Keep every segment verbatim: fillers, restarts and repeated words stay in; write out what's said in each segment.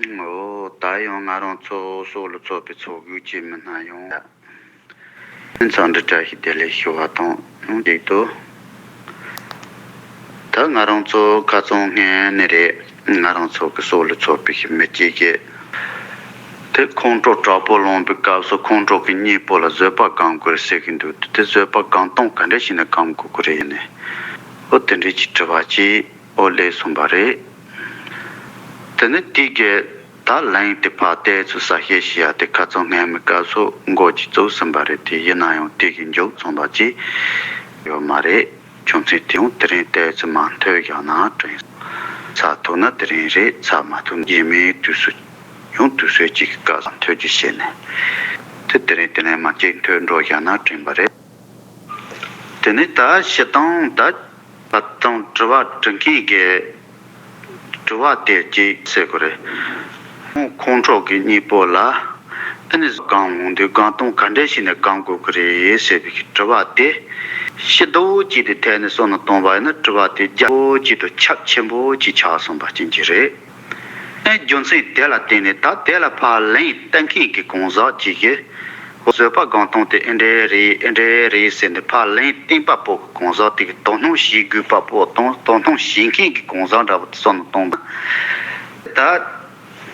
འོ་ད་ཡང་ང་རང་ཚོ་སྲོག་ལ་ཚོགས་པའི་ཚོགས་དགོས་ཀྱི་མི་སྣ་ཡོང་། ཚང་འདི་བཀྲ་ཤིས་བདེ་ལེགས་ཞུ་བ་དང་ཡང་གཅིག་ཏུ། ད་ང་རང་ཚོ་ཁ་སང་སྔོན་ནས་རེད། ང་རང་ཚོ་གི་སྲོག་ལ་ཚོགས་པའི་མི་གཅིག་གིས་དེ་ཁོང་ཁྲོ་དྲག་པོ་ལངས་པའི་སྐབས་སུ་ཁོང་ཁྲོ་གི་གཉེན་པོ་ལ་བཟོད་པ་སྒོམ་དགོས་རེད་ཟེར་གྱི་འདུག་དེ་བཟོད་པ་སྒོམ་སྟངས་ག་འདྲ་ཞིག་ནས་སྒོམ་དགོས་ཀྱི་རེད་ཡིན་ནས། ཨོ་དེ་འདྲའི་ཅིག་དྲི་བ་ཅིག་ཨོ་སླེབས་སོང་པ་རེད། དེ་ནས་དེ་གའི་ད་ལན་དེ་ཕར་བལྟས་ཚུལ་གསལ་བཤད་ཞུ་ཡ་དེ་ཁ་སང་སྔོན་མའི་སྐབས་སུ་འགོ་ཅིག་བཙུགས་ཟིན་པ་རེད། དེ་ཡིན་ན་ཡང་དེ་གི་མཇུག་ཚང་པ་ཅིག་ཡོད་མ་རེད། རྒྱུ་མཚན་དེ་ཡང་དེ་རིང་བལྟས་ཚུལ་མ་མཐུན་ཡང་ན་དྲན། ཚར་ཐུབ་ན་དེ་རིང་རེད། ཚར་མ་ཐུབ་རྗེས་མའི་དུས་སུ་ཡང་དུས་ཚོད་ཅིག་གི་སྐབས་སུ་མཐུན་རྒྱུ་བྱས་ནས་དེ་དེ་རིང་དེ་ནས་མ་གཅིག་མཐུན་འགྲོ་ཡང་ན་དྲན་པ་རེད། དེ་ནས་ད་ཞུ་སྟངས་ད། ད་དང་དྲི་བ་དྲི་མཁན་གྱི་དྲི་བ་དེ་གཅིག་ཟེར་དགོས་རེད། ཁོང་ཁོང་ཁྲོ་གི་གཉེན་པོ་ལ་ཨ་ནི་སྒོམ་འོང་དུས་སྒོམ་སྟངས་ག་འདྲ་ཞིག་ནས་སྒོམ་དགོས་ཀྱི་རེད་ཟེར་བའི་དྲི་བ་དེ་ཞིབ་ཏུ་ཅིག་དེ་ཐད་ནས་བསམ་བློ་གཏོང་བ་ཡིན་ན་དྲི་བ་དེ་རྒྱ་པོ་ཅིག་དང་ཁྱབ་ཆེན་པོ་ཅིག་ཆགས་སོང་པ་ཅན་གྱི་རེད། ཨེ་རྒྱུ་མཚན་དེ་ལ་བརྟེན་ནས་ད་དེ་ལ་ཕར་ལན་གཏན་འཁེལ་གྱི་གང་ཟག་ཅིག་གིས་བཟོད་པ་སྒོམ་སྟངས་དེ་ཨེ་འདྲ་རེད་ཨེ་འདྲ་རེད་ཟེར་ནས་ཕར་ལན་བསྟན་པ་པོ་གི་གང་ཟག་དེ་གི་དོ་སྣང་བྱེད་དགོས་པ་པོ་དང་དོ་སྣང་བྱེད་མཁན་གྱི་གང་ཟག་འདྲ་པོ་དེ་བསམ་བློ་གཏོང་ན། ད་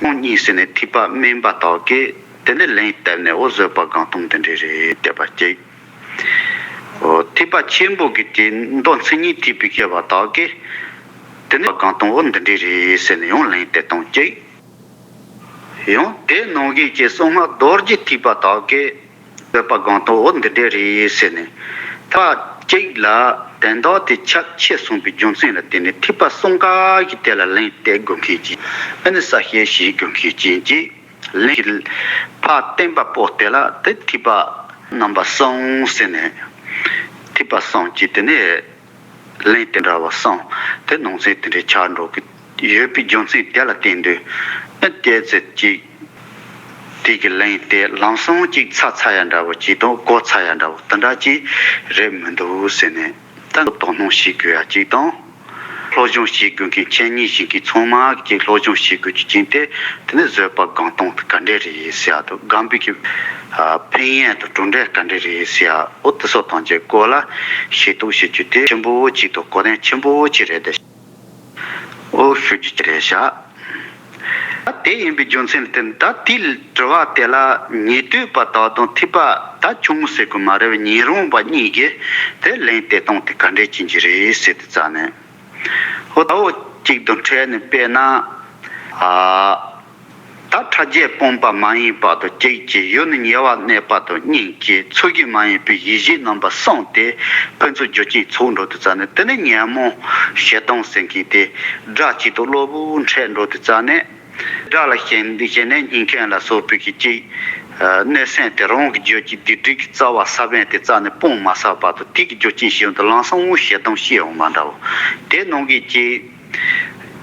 ཁོང་གཉིས་ཟེར་ནས་ཐོས་པ་དམན་པ་དག་གིས་དེ་ནས་ལན་བཏབ་ནས་འོ་བཟོད་པ་སྒོམ་སྟངས་དེ་འདྲ་རེད་བསྡད་པ་གཅིག་འོ་ཐོས་པ་ཆེན་པོ་གི་དེ་མདོ་མཚན་ཉིད་ཐོས་པའི་མཁས་པ་དག་གིས་དེ་ནས་སྒོམ་སྟངས་འོ་འདི་འདྲ་རེད་ཟེར་ནས་ཡང་ལན་བསྟན་སྟངས་གཅིག་ཡང་དེ་ནང་གི་ཀྱི་གསང་སྔགས་རྡོ་རྗེ་ཐོས་པ་དག་གིས་བཟོད་པ་སྒོམ་སྟངས་འོ་འདི་འདྲ་རེད་ཟེར་ནས་ཐོས་པ་གཅིག་ལ་དོན་དག་དེ་ཁྱབ་ཆེ་སོང་པའི་རྒྱུ་མཚན་ལ་བརྟེན་ནས་ཐོས་པ་གསུམ་ཀ་གི་དེ་ལ་ལན་བསྟན་དགོས་མཁན་གྱི་ཨ་ནི་གསལ་བཤད་བྱེད་དགོས་མཁན་ཅན་གྱི། ལན་གྱི་ཕར་བསྟན་པ་པོ་དེ་ལ་དེ་ཐོས་པ་རྣམ་པ་གསུམ་ཟེར་ནས་ཐོས་པ་གསུམ་གྱིས་དེ་ནས་ལན་དེ་འདྲ་བ་གསུམ་དེ་ནང་གསེས་དེ་འདྲའི་ཆགས་འགྲོ་གི་ཡོད་པའི་རྒྱུ་མཚན་དེ་ལ་བརྟེན་དུས་ཨ་ཏོག་ཙམ་ཅིག་དེ་གི་ལན་དེ་ལམ་སང་ཅིག་ཚ་ཚ་ཡ་འདྲ་བོ་ཅིག་དང་གོ་ཚ་ཡ་འདྲ་བོ་དེ་འདྲ་ཅིག་རེད་མི་འདུག་ཟེར་ནས་ད་དོ་སྣང་བྱེད་དགོས་ཡ་ཅིག་དང་། སློབ་སྦྱོང་བྱེད་དགོས་མཁན་འཆད་ཉན་བྱེད་མཁན་ཚང་མ་གིས་སློབ་སྦྱོང་བྱེད་དགོས་རྒྱུ་ཅན་དེ་དེ་ནི་བཟོད་པ་སྒོམ་སྟངས་དེ་ག་འདྲས་རེད་ཟེར་ཡ་དང་སྒོམ་པའི་གི་ཕན་ཡོན་དང་གྲུབ་འབྲས་ག་འདྲས་རེད་ཟེར་ཡ་འོ་དེ་ཚོ་དང་བཅས་སྐོར་ལ་ཤེས་རྟོགས་བྱེད་རྒྱུ་དེ་ཆེན་པོ་གཅིག་དང་གོ་དོན་ཆེན་པོ་གཅིག་རེད་དེ། འོ་ཞུ་རྒྱུ་གཅིག་རེད་ཤག་ད་དེ་ཡིན་པའི་རྒྱུ་མཚན་ལ་བརྟེན་ད་དེའི་དྲི་བ་དེ་ལ་ཉན་ཐོས་པ་དག་དང་ཐོས་པ་ད་ཆུང་ངུ་ཟེར་དགོས་མ་རེད་པ་ཉན་རུང་པ་གཉིས་ཀྱིས་དེ་ལན་དེ་སྟངས་དེ་ག་འདྲས་ཅན་གྱི་རེད་ཟེར་དུས་ཙ་ནས། ཧོ་ད་འོ་གཅིག་དང་འཕྲད་ནས་དཔེར་ན། ཨ། ད་ཕྲ་རྒྱས་སྤངས་པ་མ་ཡིན་པ་དང་གཅིག་གིས་ཡུལ་ནི་ཉེ་བར་གནས་པ་དང་གཉིས་ཀྱིས་ཚུལ་གྱིས་མ་ཡིན་པའི་ཡིད་བྱེད་རྣམ་པ་གསུམ་དེ་ཕན་ཚུན་རྒྱུ་རྐྱེན་ཚོགས་འགྲོ་དུས་ཙ་ནས་དེ་ནི་ཉོན་མོངས་ཞེ་སྡང་ཟེར་མཁན་དེ་དགྲ་གཅིག་ཏུ་གློ་བུར་འཕྲད་འགྲོ་དུས་ཙ་ནས། དགྲ་ལ་ཞེན་ཞེན་ནས་སྙིང་ཁེངས་ལ་སོགས་པའི་གི་ཅིག་གནོད་སེམས་དེ་རང་གི་རྒྱུད་ཀྱི་སྡིག་སྒྲིབ་ཀྱི་རྩ་བ་ས་བོན་དེ་རྩ་ནས་སྤོང་མ་ཚར་བར་དུ་དེ་གི་རྒྱུ་རྐྱེན་ཞིག་ཡོང་དུས་ལམ་སང་ཞེ་སྡང་སྐྱེ་འོང་བ་འདྲ་བོ། དེ་ནང་གི་ཅིག་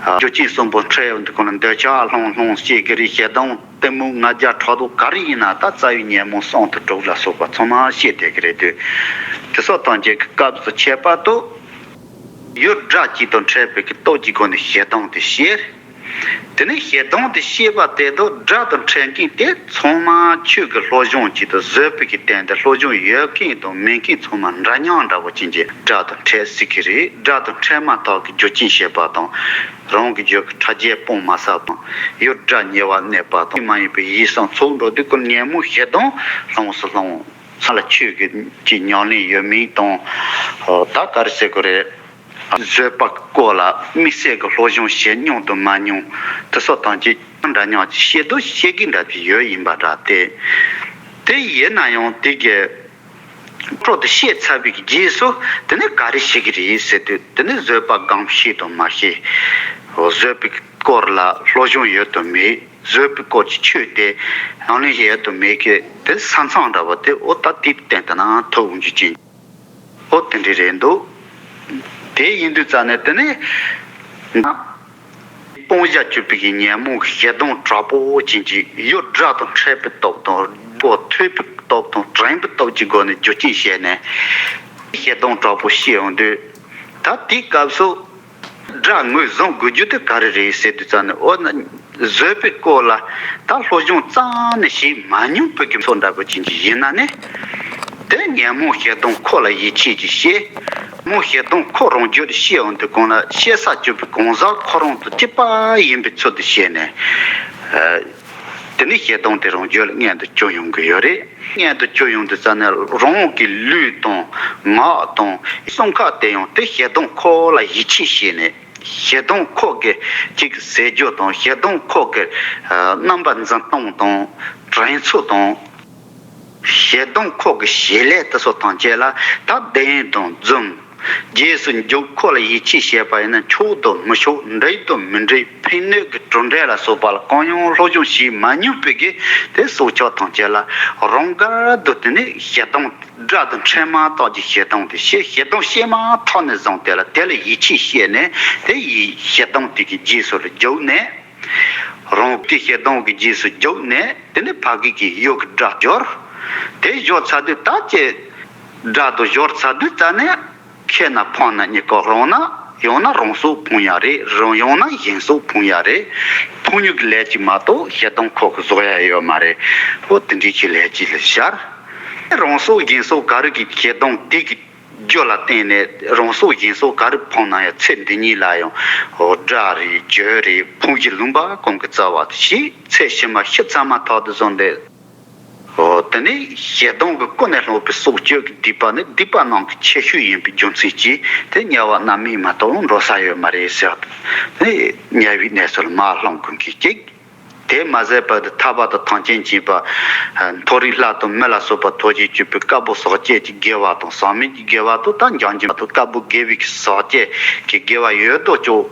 རྒྱུ་རྐྱེན་གསུམ་པོ་འཕྲད་ཡོང་དུས་ཁོ་ན་འདོད་ཆགས་ལྷུང་ལྷུང་སྐྱེ་གི་རེད། ཞེ་སྡང་གཏི་མུག་ང་རྒྱལ་ཕྲག་དོག་ག་རེ་ཡིན་ན་ད་རྩ་བའི་ཉོན་མོངས་གསུམ་དུ་གྲུབ་ལ་སོགས་པ་ཚང་མ་སྐྱེ་བསྡད་ཀྱི་རེད་དུས། དེ་སོགས་དང་བཅས་ཀྱི་སྐབས་སུ་ཁྱད་པར་དུ་ཡུལ་དགྲ་གཅིག་དང་འཕྲད་པའི་གི་སྟོབས་ཀྱི་སྒོ་ནས་ཞེ་སྡང་དེ་སྐྱེ། དེ་ནས་ཞེ་སྡང་དེ་སྐྱེས་པ་དེ་དག་དགྲ་དང་འཕྲད་མཁན་དེ་ཚང་མ་ཆོས་ཀྱི་སློབ་སྦྱོང་གཅིག་ཏུ་བཟོད་པའི་གི་སྟེང་དུ་སློབ་སྦྱོང་ཡོད་མཁན་དང་མེད་མཁན་ཚང་མ་འདྲ་མཉམ་འདྲ་བོ་ཅན་གྱི་དགྲ་དང་འཕྲད་སྲིད་ཀྱི་རེད། དགྲ་དང་འཕྲད་མ་ཐག་གི་རྒྱུ་རྐྱེན་བྱས་པ་དང་རང་གི་རྒྱུད་ཀྱི་ཕྲ་རྒྱས་སྤོང་མ་ཚར་དང་ཡུལ་དགྲ་ཉེ་བར་གནས་པ་དང་མ་ཡིན་པའི་ཡིད་སང་ཚོགས་འགྲོ་དུས་ཀུན་ཉོན་མོངས་ཞེ་སྡང་ལྷུང་སུ་ལྷུང་། ཚང་ལ་ཆོས་ཀྱི་ཀྱི་ཉམས་ལེན་ཡོད་མིན་དང་། ད་ག་རེ་ཟེར་དགོས་རེད། བཟོད་པ་སྐོར་ལ་དམིགས་བསལ་གྱི་སློབ་སྦྱོང་བྱེད་མྱོང་དང་མ་མྱོང་དེ་སོགས་དང་ཅི་འདྲ་མཉམ་གྱི་བཤད་དུ་བཤད་ཀྱི་འདྲ་དེ་ཡོད་ཡིན་པ་འདྲ་སྟེ། དེ་ཡིན་ན་ཡང་དེ་གའི་སྤྲོ་དེ་བཤད་ཚར་བའི་རྗེས་སུ་དེ་ནས་ག་རེ་བྱེད་ཀྱི་རེད་ཟེར་དུས་དེ་ནས་བཟོད་པ་སྒོམ་ཤེས་དང་མ་ཤེས། བཟོད་པའི་སྐོར་ལ་སློབ་སྦྱོང་ཡོད་དང་མེད། བཟོད་པའི་སྐོར་གྱི་ཆོས་དེ་ཉམས་ལེན་བྱེད་ཡོད་དང་མེད་ཀྱི་དེ་ས་མཚམས་འདྲ་བ་དེ་འོ་ད་དེའི་སྟེང་དུ་ན་ཐུག་འོང་རྒྱུ་ཅན། ཨོ་དེ་འདྲ་རེད་འདུག་དེ་ཡིན་དུས་ཙ་ནས་དེ་ནས་སྤོང་བྱ་གྱུར་པའི་ཉོན་མོངས་ཞེ་སྡང་དྲག་པོ་ཅན་གྱི་ཡུལ་དགྲ་དང་འཕྲད་པའི་སྟོབས་དང་སྒོ་ཐོས་པའི་སྟོབས་དང་དྲན་པའི་སྟོབས་ཀྱི་སྒོ་ནས་རྒྱུ་རྐྱེན་བྱས་ནས་ཞེ་སྡང་དྲག་པོ་སྐྱེ་ཡོང་དུས་ད་དེའི་སྐབས་སུ་དགྲ་ངོས་བཟུང་དགོས་རྒྱུ་དེ་ག་རེ་རེད་ཟེར་དུས་ཙ་ནས་ཨོ་ན། བཟོད་པའི་སྐོར་ལ་ད་སློབ་སྦྱོང་རྩ་ནས་བྱེད་མ་མྱོང་པའི་གི་ཚོ་འདྲ་པོ་ཅན་ཅིག་ཡིན་ན་ནི། དེ་ཉོན་མོངས་ཞེ་སྡང་ཁོ་ལ་ཡིད་ཆེས་ཀྱི་བྱེད། མོ་ཞེ་སྡང་ཁོ་རང་རྒྱུད་ཤེས་འོང་དུས་གང་ལ་ཤེས་ས་བཅུག་པའི་གང་ཟག་ཁོ་རང་དང་གཅིག་པ་ཡིན་པའི་ཚུལ་དུ་བྱས་ནས། དེ་ནི་ཞེ་སྡང་དེ་རང་རྒྱུད་ལ་མངོན་དུ་གྱུར་ཡོང་གི་ཡོད་རེད། མངོན་དུ་གྱུར་ཡོང་དུས་ཙ་ནས་རང་གི་ལུས་དང་ངག་དང་གསུམ་ཀ་དེ་ཡང་དེ་ཞེ་སྡང་ཁོ་ལ་ཡིད་ཆེས་བྱས་ནས། ཞེ་སྡང་ཁོ་གི་ཅིག་ཟས་རྒྱུ་དང་། ཞེ་སྡང་ཁོ་གི་ཨ་རྣམ་པ་འཛིན་སྟངས་དང་དྲན་ཚུལ་དང་། ཞེ་སྡང་ཁོ་གི་བྱེད་ལས་དེ་ཚོ་ཐམས་ཅད་ལ་ད་བདེན་དང་རྫུན། རྗེས་སུ་འཇུག་ཁོ་ལ་ཡིད་ཆེས་བྱས་པ་ཡིན་ན། ཆོག་དང་མི་ཆོག་འགྲིག་དང་མི་འགྲིག་ཕན་གནོད་ཀྱི་གྲུབ་འབྲས་ལ་སོགས་པ་ལ་གང་ཡང་སློབ་སྦྱོང་བྱེད་མ་མྱོང་པའི་གི་དེ་སྲོག་ཆགས་ཐམས་ཅད་ལ་རང་དགར་དུ་དེ་ནི་ཞེ་སྡང་དགྲ་དང་འཕྲད་མ་ཐག་གི་ཞེ་སྡང་དེ་བྱེད། ཞེ་སྡང་སྐྱེས་མ་ཐག་ནས་བཟུང་དེ་ལ་དེ་ལ་ཡིད་ཆེས་བྱས་ནས་དེ་ཡི་ཞེ་སྡང་དེ་གི་རྗེས་སུ་ལ་འཇུག་ནས། རང་གི་ཞེ་སྡང་གི་རྗེས་སུ་འཇུག་ནས་དེ་ནི་ཕ་གི་གི་ཡུལ་གྱི་དགྲ་སྦྱོར། དེ་སྦྱོར་ཚར་དུས་ད་ཅི་དགྲ་དང་སྦྱོར་ཚར་དུས་ཙ་ནས་ཁེ་ན་ཕངས་ན་གཉིས་ཀ་རང་ན། ཡང་ན་རང་སྲོག་ཕངས་ཡ་རེད། རང་ཡང་ན་གཞན་སྲོག་ཕངས་ཡ་རེད། ཕངས་ཡུལ་གྱི་ལས་ཀྱི་མ་གཏོགས་ཞེ་སྡང་ཁོ་གི་བཟོ་ཡ་ཡོད་མ་རེད། འོ་དེ་འདྲའི་ཆེ་ལས་ཀྱི་ལ་ཤར། རང་སྲོག་གཞན་སྲོག་ག་རེ་གི་ཞེ་སྡང་དེ་གི་རྒྱུ་ལ་བརྟེན་ནས་རང་སྲོག་གཞན་སྲོག་ག་རེ་ཕངས་ན་ཡང་ཚེ་འདི་ཉིད་ལ་ཡང་འོ་དགྲ་རེད་རྒྱུ་རེད་ཕངས་ཀྱི་ལུང་པ་གང་གི་རྩ་བ་དེ་ཞིག་ཚེ་ཕྱི་མ་ཤི་ཚར་མ་ཐག་ཏུ་བཟུང་སྟེ། འོ་དེ་ནས་ཞེ་སྡང་གི་ཀུན་ནས་བསླངས་པའི་སྲོག་གཅོད་ཀྱི་སྡིག་པ་ནི་སྡིག་པ་རྣམས་ཀྱི་ཆེ་ཤོས་ཡིན་པའི་རྒྱུ་མཚན་གྱིས་དེ་དམྱལ་བ་རྣམ་སྨིན་མ་གཏོགས་འགྲོ་ས་ཡོད་མ་རེད་ཟེར། དེ་དམྱལ་བའི་གནས་སུ་མ་ལྷུང་ཀུན་གྱི་གཅིག་དེ་མ་ཟད་པར་དུ་ཐར་པ་དང་ཐམས་ཅད་མཁྱེན་པ། མཐོ་རིས་ལྷ་དང་མི་ལ་སོགས་པ་ཐམས་ཅད་སྤྱོད་པའི་དཀར་པོ་ཟག་བཅས་ཀྱི་དགེ་བ་དང་། ཟག་མེད་ཀྱི་དགེ་བ་དང་། ད་འཇམ་འཇམ་དང་དཀར་པོ་དགེ་བའི་ཟག་བཅས་ཀྱི་དགེ་བ་ཡོད་དོ་ཅོག་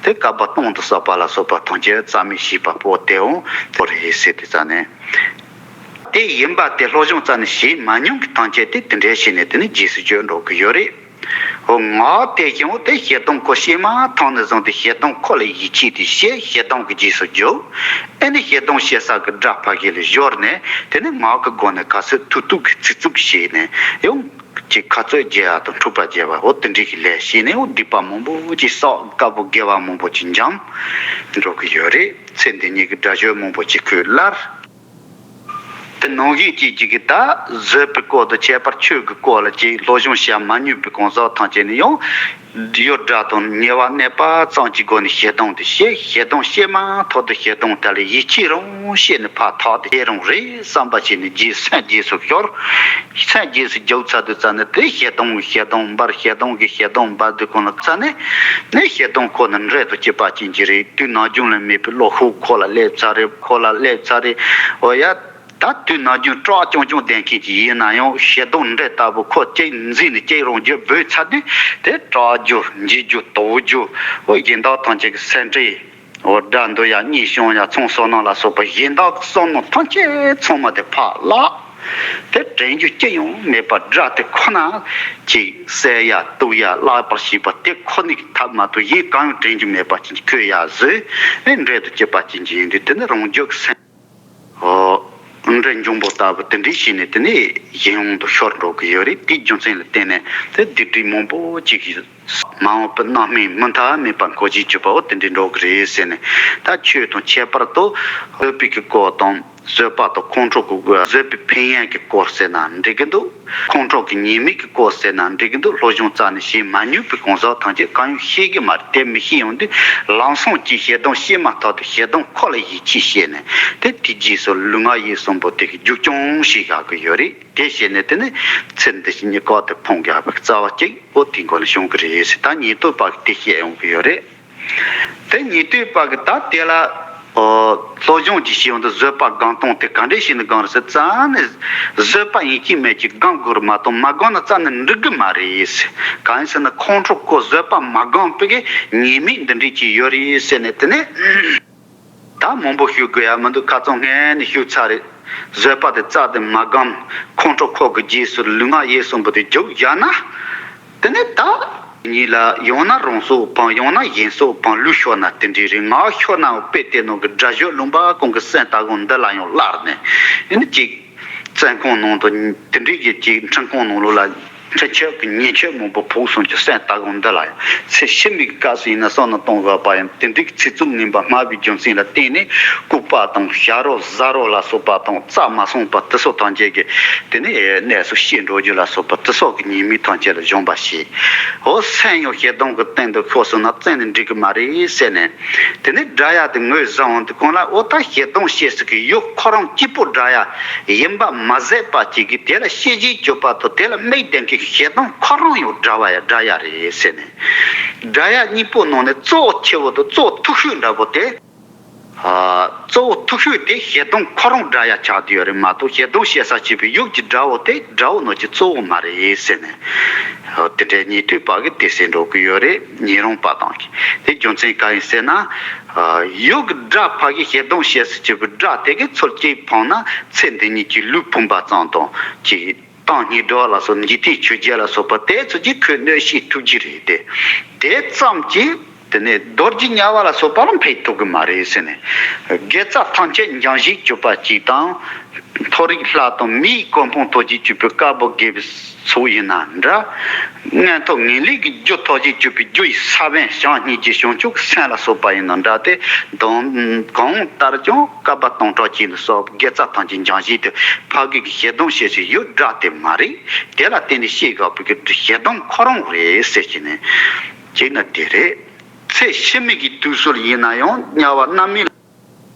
དེ་བསྐལ་པ་སྟོང་དུ་བསགས་པ་ལ་སོགས་པ་ཐམས་ཅད་རྩ་མེད་བྱས་པ་པོ་དེའང་དེ་རེད་ཟེར་དུས་ཙ་ནས། དེ་ཡིན་པ་དེ་སློབ་སྦྱོང་རྩ་ནས་བྱེད་མ་མྱོང་གི་ཐམས་ཅད་དེ་དེ་འདྲའི་བྱས་ནས་དེ་ནི་རྗེས་སུ་འཇུག་འགྲོ་གི་ཡོད་རེད། འོ་ངག་དེ་བཞིན་དེ་ཞེ་སྡང་ཁོ་སྐྱེས་མ་ཐག་ནས་བཟུང་སྟེ་ཞེ་སྡང་ཁོ་ལ་ཡིད་ཆེས་ཏེ་བྱེད། ཞེ་སྡང་གི་རྗེས་སུ་འཇུག་ཨེ་ནི་ཞེ་སྡང་སྐྱེ་ས་གི་དགྲ་ཕ་གི་ལ་སྦྱོར་ནས་དེ་ནི་ངག་གི་སྒོ་ནས་ག་ཚོད་ཐུབ་ཐུབ་ཀྱི་ཚིག་རྩུབ་བྱས་ནས་ཡང་ཅིག་ཁ་རྩོད་རྒྱག་ཡ་དང་འཁྲུག་པ་རྒྱག་པ་འོ་དེ་འདྲའི་གི་ལས་བྱས་ནས་འོ་སྡིག་པ་མང་པོ་ཅིག་བསགས། དཀར་པོ་དགེ་བ་མང་པོ་ཅིག་འཇམ་འགྲོ་གི་ཡོད་རེད། ཚེ་འདི་ཉིད་ཀྱི་དགྲ་སྦྱོར་མང་པོ་ཅིག་ཁོས་སླར། དེ་ནང་བཞིན་གཅིག་གཅིག་གིས་ད་བཟོད་པའི་སྐོར་དང་ཁྱད་པར་ཆོས་ཀྱི་སྐོར་ལ་ཅིག་སློབ་སྦྱོང་བྱ་མ་མྱོང་པའི་གང་ཟག་ཐམས་ཅད་ནི་ཡང་ཡུལ་དགྲ་དང་ཉེ་བར་གནས་པ་ཙམ་གྱི་སྒོ་ནས་ཞེ་སྡང་དེ་སྐྱེ། ཞེ་སྡང་སྐྱེས་མ་ཐག་ཏུ་ཞེ་སྡང་དེ་ལ་ཡིད་ཆེས་རང་སྐྱེས་ནས་ཕར་ཐག་དེ་སྐྱེ་རང་རེད་བསམ་པ་བྱས་ནས་རྗེས་སེམས་རྗེས་སུ་ཤོར། སེམས་རྗེས་སུ་རྒྱུག་ཚར་དུས་ཙ་ནས་དེ་ཞེ་སྡང་ཞེ་སྡང་འབར། ཞེ་སྡང་གི་ཞེ་སྡང་འབར་དུས་གང་ལ་ཙ་ནས་ནས་ཞེ་སྡང་ཁོ་ནི་འདྲེ་དང་གཅིག་པ་ཅན་གྱི་རེད། དུས་ནམ་རྒྱུན་ལ་མེད་པའི་བློ་ཤུགས་ཁོ་ལ་སླེབས་ཚར་རེད། ཁོ་ལ་སླེབས་ཚར་རེད། འོ་ཡ། ད་དུས་ནམ་རྒྱུན་སྐྲག་རྐྱང་རྐྱང་བསྡད་མཁན་ཅིག་ཡིན་ན་ཡང་ཞེ་སྡང་འདྲེ་ལྟ་བུ་ཁོ་གཅིག་འཛིན་ནས་གཅིག་རང་རྒྱུད་སྦོས་ཚར་དུས་དེ་སྐྲག་རྒྱུ་འཇིགས་རྒྱུ་དོགས་རྒྱུ་འོ་གཞན་དག་ཐམས་ཅད་ཀྱི་སེམས་ཁྲལ་འོ་དགྲ་འདུལ་ཡ་གཉིད་སྐྱོང་ཡ་ཚོང་བསོད་ནམས་ལ་སོགས་པ་གཞན་དག་གི་བསམ་མནོ་ཐམས་ཅད་ཚང་མ་དེ་ཕར་བརླག་དེ་དྲན་རྒྱུ་ཅི་ཡང་མེད་པར་དགྲ་དེ་ཁོ་ན་ཅིག་བསད་ཡ་གཏུབ་ཡ་བརླག་པར་བྱེད་པ་དེ་ཁོ་ནའི་ཐབས་མ་གཏོགས་གཞན་གང་ཡང་དྲན་རྒྱུ་མེད་པ་ཅིག་ཁོས་ཡ་བཟོས་ཨེ་འདྲེ་དང་གཅིག་པ་ཅན་གྱི་ཡིན་དུས་དེ་ནི་རང་རྒྱུད་ཀྱི་སེམས། འདྲེ་འབྱུང་པོ་ལྟ་བུ་དེ་འདྲའི་བྱས་ནས་དེ་ནས་གཞན་དབང་དུ་ཤོར་འགྲོ་གི་ཡོད་རེད། དེའི་རྒྱུ་མཚན་ལ་བརྟེན་ནས་དེ་སྡིག་སྒྲིབ་མང་པོ་ཅིག་གིས་མ་འོངས་པའི་རྣམ་སྨིན་མུ་མཐའ་མེད་པར་འཁོར་གྱིས་གྱུར་པའོ་དེ་འདྲའི་འགྲོ་གི་རེད་ཟེར་ནས། ད་ཆོས་དང་ཁྱད་པར་དུ་བཟོད་པའི་གི་སྐོར་དང་བཟོད་པ་དང་ཁོང་ཁྲོ་གི་བཟོད་པའི་ཕན་ཡོན་གྱི་སྐོར་ཟེར་ན་འགྲིག་གི་འདུག་ཁོང་ཁྲོ་གི་ཉེས་དམིགས་ཀྱི་སྐོར་ཟེར་ན་འགྲིག་གི་འདུག་སློབ་སྦྱོང་རྩ་ནས་བྱེད་མ་མྱོང་པའི་གང་ཟག་ཐམས་ཅད་གང་ཡང་ཤེས་ཀྱི་མ་རེད། དེ་མི་ཤེས་ཡོང་དུས་ལམ་སང་གཅིག་ཞེ་སྡང་སྐྱེས་མ་ཐག་ཏུ་ཞེ་སྡང་ཁོ་ལ་ཡིད་ཆེས་བྱས་ནས་དེ་དེའི་རྗེས་སུ་ལུས་ངག་ཡིད་གསུམ་པོ་དེ་གི་རྒྱུག་རྐྱང་བྱེད་བཞག་གི་ཡོད་རེད། དེ་བྱས་ནས་དེ་ནི་ཚེ་འདི་ཕྱི་གཉིས་ཀ་དེ་ཕུང་བཞག་པའི་རྩ་བ་གཅིག་པོ་དེའི་མགོ་ལ་ཤོང་གི་རེད་ཟེར། ད་ཉན་ཐོས་པ་གི་དེ་བཤད་ཡོང་གི་ཡོད་རེད། དེ་ཉན་ཐོས་པ་གི་ད་དེ་ལ་ཨོ་སློབ་སྦྱོང་ཅིག་བྱེད་ཡོང་དུས་བཟོད་པ་སྒོམ་སྟངས་དེ་ག་འདྲས་བྱས་ནས་སྒོམ་རེད་ཟེར། རྩ་ནས་བཟོད་པ་ཡིན་གཅིག་མིན་གཅིག་སྒོམ་དགོས་རེད་མ་གཏོགས་མ་སྒོམ་ན་རྩ་ནས་འགྲིག་གི་མ་རེད་ཟེར། གང་ཡིན་ཟེར་ན་ཁོང་ཁྲོ་ཁོ་བཟོད་པ་མ་སྒོམ་པའི་གི་ཉེས་དམིགས་འདི་འདྲས་ཅིག་ཡོད་རེད་ཟེར་ནས་དེ་ནས། ད་མང་པོ་ཞུ་དགོས་ཡ་མི་འདུག་ཁ་རྩང་སྔོན་ནས་ཞུས་ཚར་རེད། བཟོད་པ་དེ་རྩ་དེ་མ་སྒོམ། ཁོང་ཁྲོ་ཁོ་གི་རྗེས་སུ་ལུས་ངག་ཡིད་གསུམ་པོ་དེ་རྒྱུག་བཞག་ན། དེ་ནས་ད་ཉིད་ལ་ཡང་ན་རང་སྲོག་ཕངས། ཡང་ན་གཞན་སྲོག་ཕངས། ལུས་ཤོར་ན་དེ་འདྲའི་རེད། ངག་ཤོར་ནའང་དཔེ་དེ་ནང་གི་དགྲ་སྦྱོར་ལུང་པ་གང་གི་སེམས་ལྟ་གང་འདི་ལ་ཡང་སླར་ནས་ཡིན་ན་ཅིག་བཙོན་ཁང་ནང་དུ་དེ་འདྲའི་གི་ཅིག་ཁྲིམས་ཁང་ནང་ལོགས་ལ། འཕྲུལ་ཆས་ཀྱི་ཉེས་ཆད་མང་པོ་ཕོག་སོང་གི་སེམས་ལྟ་གོ་འདི་ལ་ཡང་ཚེ་ཕྱི་མའི་སྐབས་སུ་ཡིན་ན་བསམ་བློ་གཏོང་དགོས་པ་ཡང་དེ་འདྲའི་ཚིག་རྩུབ་ངན་པ་སྨྲ་བའི་རྒྱུ་མཚན་ལ་བརྟེན་ནས་ལྐུགས་པ་དང་ཞ་རོ་ཟ་རོ་ལ་སོགས་པ་དང་རྩ་མ་སོང་པ་དེ་སོགས་ཐམས་ཅད་ཀྱི་དེ་ནས་གནས་སུ་ཤི་འགྲོ་རྒྱུ་ལ་སོགས་པ་དེ་སོགས་ཀྱི་ཉེས་དམིགས་ཐམས་ཅད་ལ་སྦྱོང་བ་བྱེད། འོ་སེམས་ཡང་ཞེ་སྡང་གི་སྟེང་དུ་ཤོར་སོང་ན་བཙན་ནས་འགྲིག་གི་མ་རེད་ཟེར་ནས། དེ་ནས་དགྲ་ཡ་དེ་ངོས་བཟུང་འོང་དུས་གང་ལ་འོ་ད་ཞེ་སྡང་བྱེད་སྲིད་ཀྱི་ཡུལ་ཁོ་རང་གཅིག་པུ་དགྲ་ཡ་ཡིན་པ་མ་ཟད་པ་གཅིག་གིས་དེ་ལ་ཤེས་བཞིན་གྱུར་པ་དང་དེ་ལ་དམིགས་ལྡན་མཁན་གྱི་ཞེ་སྡང་ཁོ་རང་ཡང་དགྲ་བ་ཡ་དགྲ་ཡ་རེད་ཟེར་ནས། དགྲ་ཡ་གཉིས་པོ་ནང་ནས་གཙོ་བོ་ཆེ་བོ་དང་གཙོ་བོ་མཐུག་ཤོས་འདྲ་པོ་དེ། ཨ། གཙོ་བོ་མཐུག་ཤོས་དེ་ཞེ་སྡང་ཁོ་རང་དགྲ་ཡ་ཆགས་བསྡད་ཡོད་རེད་མ་གཏོགས་ཞེ་སྡང་བྱེད་ས་བྱེད་པའི་ཡུལ་གྱི་དགྲ་བོ་དེ་དགྲ་བོ་ནང་གི་གཙོ་བོ་མ་རེད་ཟེར་ནས། ཨོ་དེ་འདྲའི་ཉན་ཐོས་པ་གིས་དེ་ཟེར་འགྲོ་གི་ཡོད་རེད། ཉན་རང་པ་དང་གིས་དེ་རྒྱུ་མཚན་གང་ཡིན་ཟེར་ན། ཨ། ཡུལ་གྱི་དགྲ་ཕ་གི་ཞེ་སྡང་བྱེད་ས་བྱེད་པའི་དགྲ་དེ་གི་ཚུར་གཅིག་འཕངས་ན་ཚེ་འདི་ཉིད་ཀྱི་ལུས་ཕུང་པ་ཙམ་དང་གཅིག་དང་སྙིགས་དྲག་ལ་སོགས་འཇིག་རྟེན་ཆོས་བརྒྱད་ལ་སོགས་པ་དེ་ཚོ་གིས་ཁོའི་གནོད་བྱེད་ཐུབ་ཀྱི་རེད་དེ། དེ་ཙམ་གྱིས་དེ་ནས་རྡོ་རྗེ་དམྱལ་བ་ལ་སོགས་པ་ལ་འཕེན་ཐུབ་ཀྱི་མ་རེད་ཟེར་ནས། དགེ་རྩ་ཐམས་ཅད་འབྱང་བཞིན་གྱུར་པ་གཅིག་དང་། མཐོ་རིས་ལྷ་དང་མིའི་གོ་འཕང་ཐོབ་བཞིན་གྱུར་པའི་དཀར་པོ་དགེ་བའི་ཚོགས་ཡིན་ན་འདྲ། མངོན་མཐོ་ངེས་ལེགས་ཀྱི་རྒྱུ་ཐོབ་བཞིན་གྱུར་པའི་རྒྱུ་ཡི་ས་བོན་བྱམས་སྙིང་རྗེ་བྱང་ཆུབ་ཀྱི་སེམས་ལ་སོགས་པ་ཡིན་ན་འདྲ་སྟེ། གང་ལྟར་ཀྱང་བསྐལ་པ་སྟོང་ཕྲག་གཅིག་ནས་སོགས་དགེ་རྩ་ཐམས་ཅད་འབྱང་བཞིན་དུ་ཕ་གི་གི་ཞེ་སྡང་བྱེད་སའི་ཡུལ་དགྲ་དེ་མ་རེད། དེ་ལ་བརྟེན་ནས་སྐྱེ་དགོས་པའི་གི་ཞེ་སྡང་ཁོ་རང་རེད་ཟེར་གྱི་ནས། གཅིག་ནི་དེ་རེད། ཚེ་ཕྱི་མའི་གི་དུས་སུ་ཡིན་ན་ཡང་དམྱལ་བ་རྣམ་སྨིན་ལ།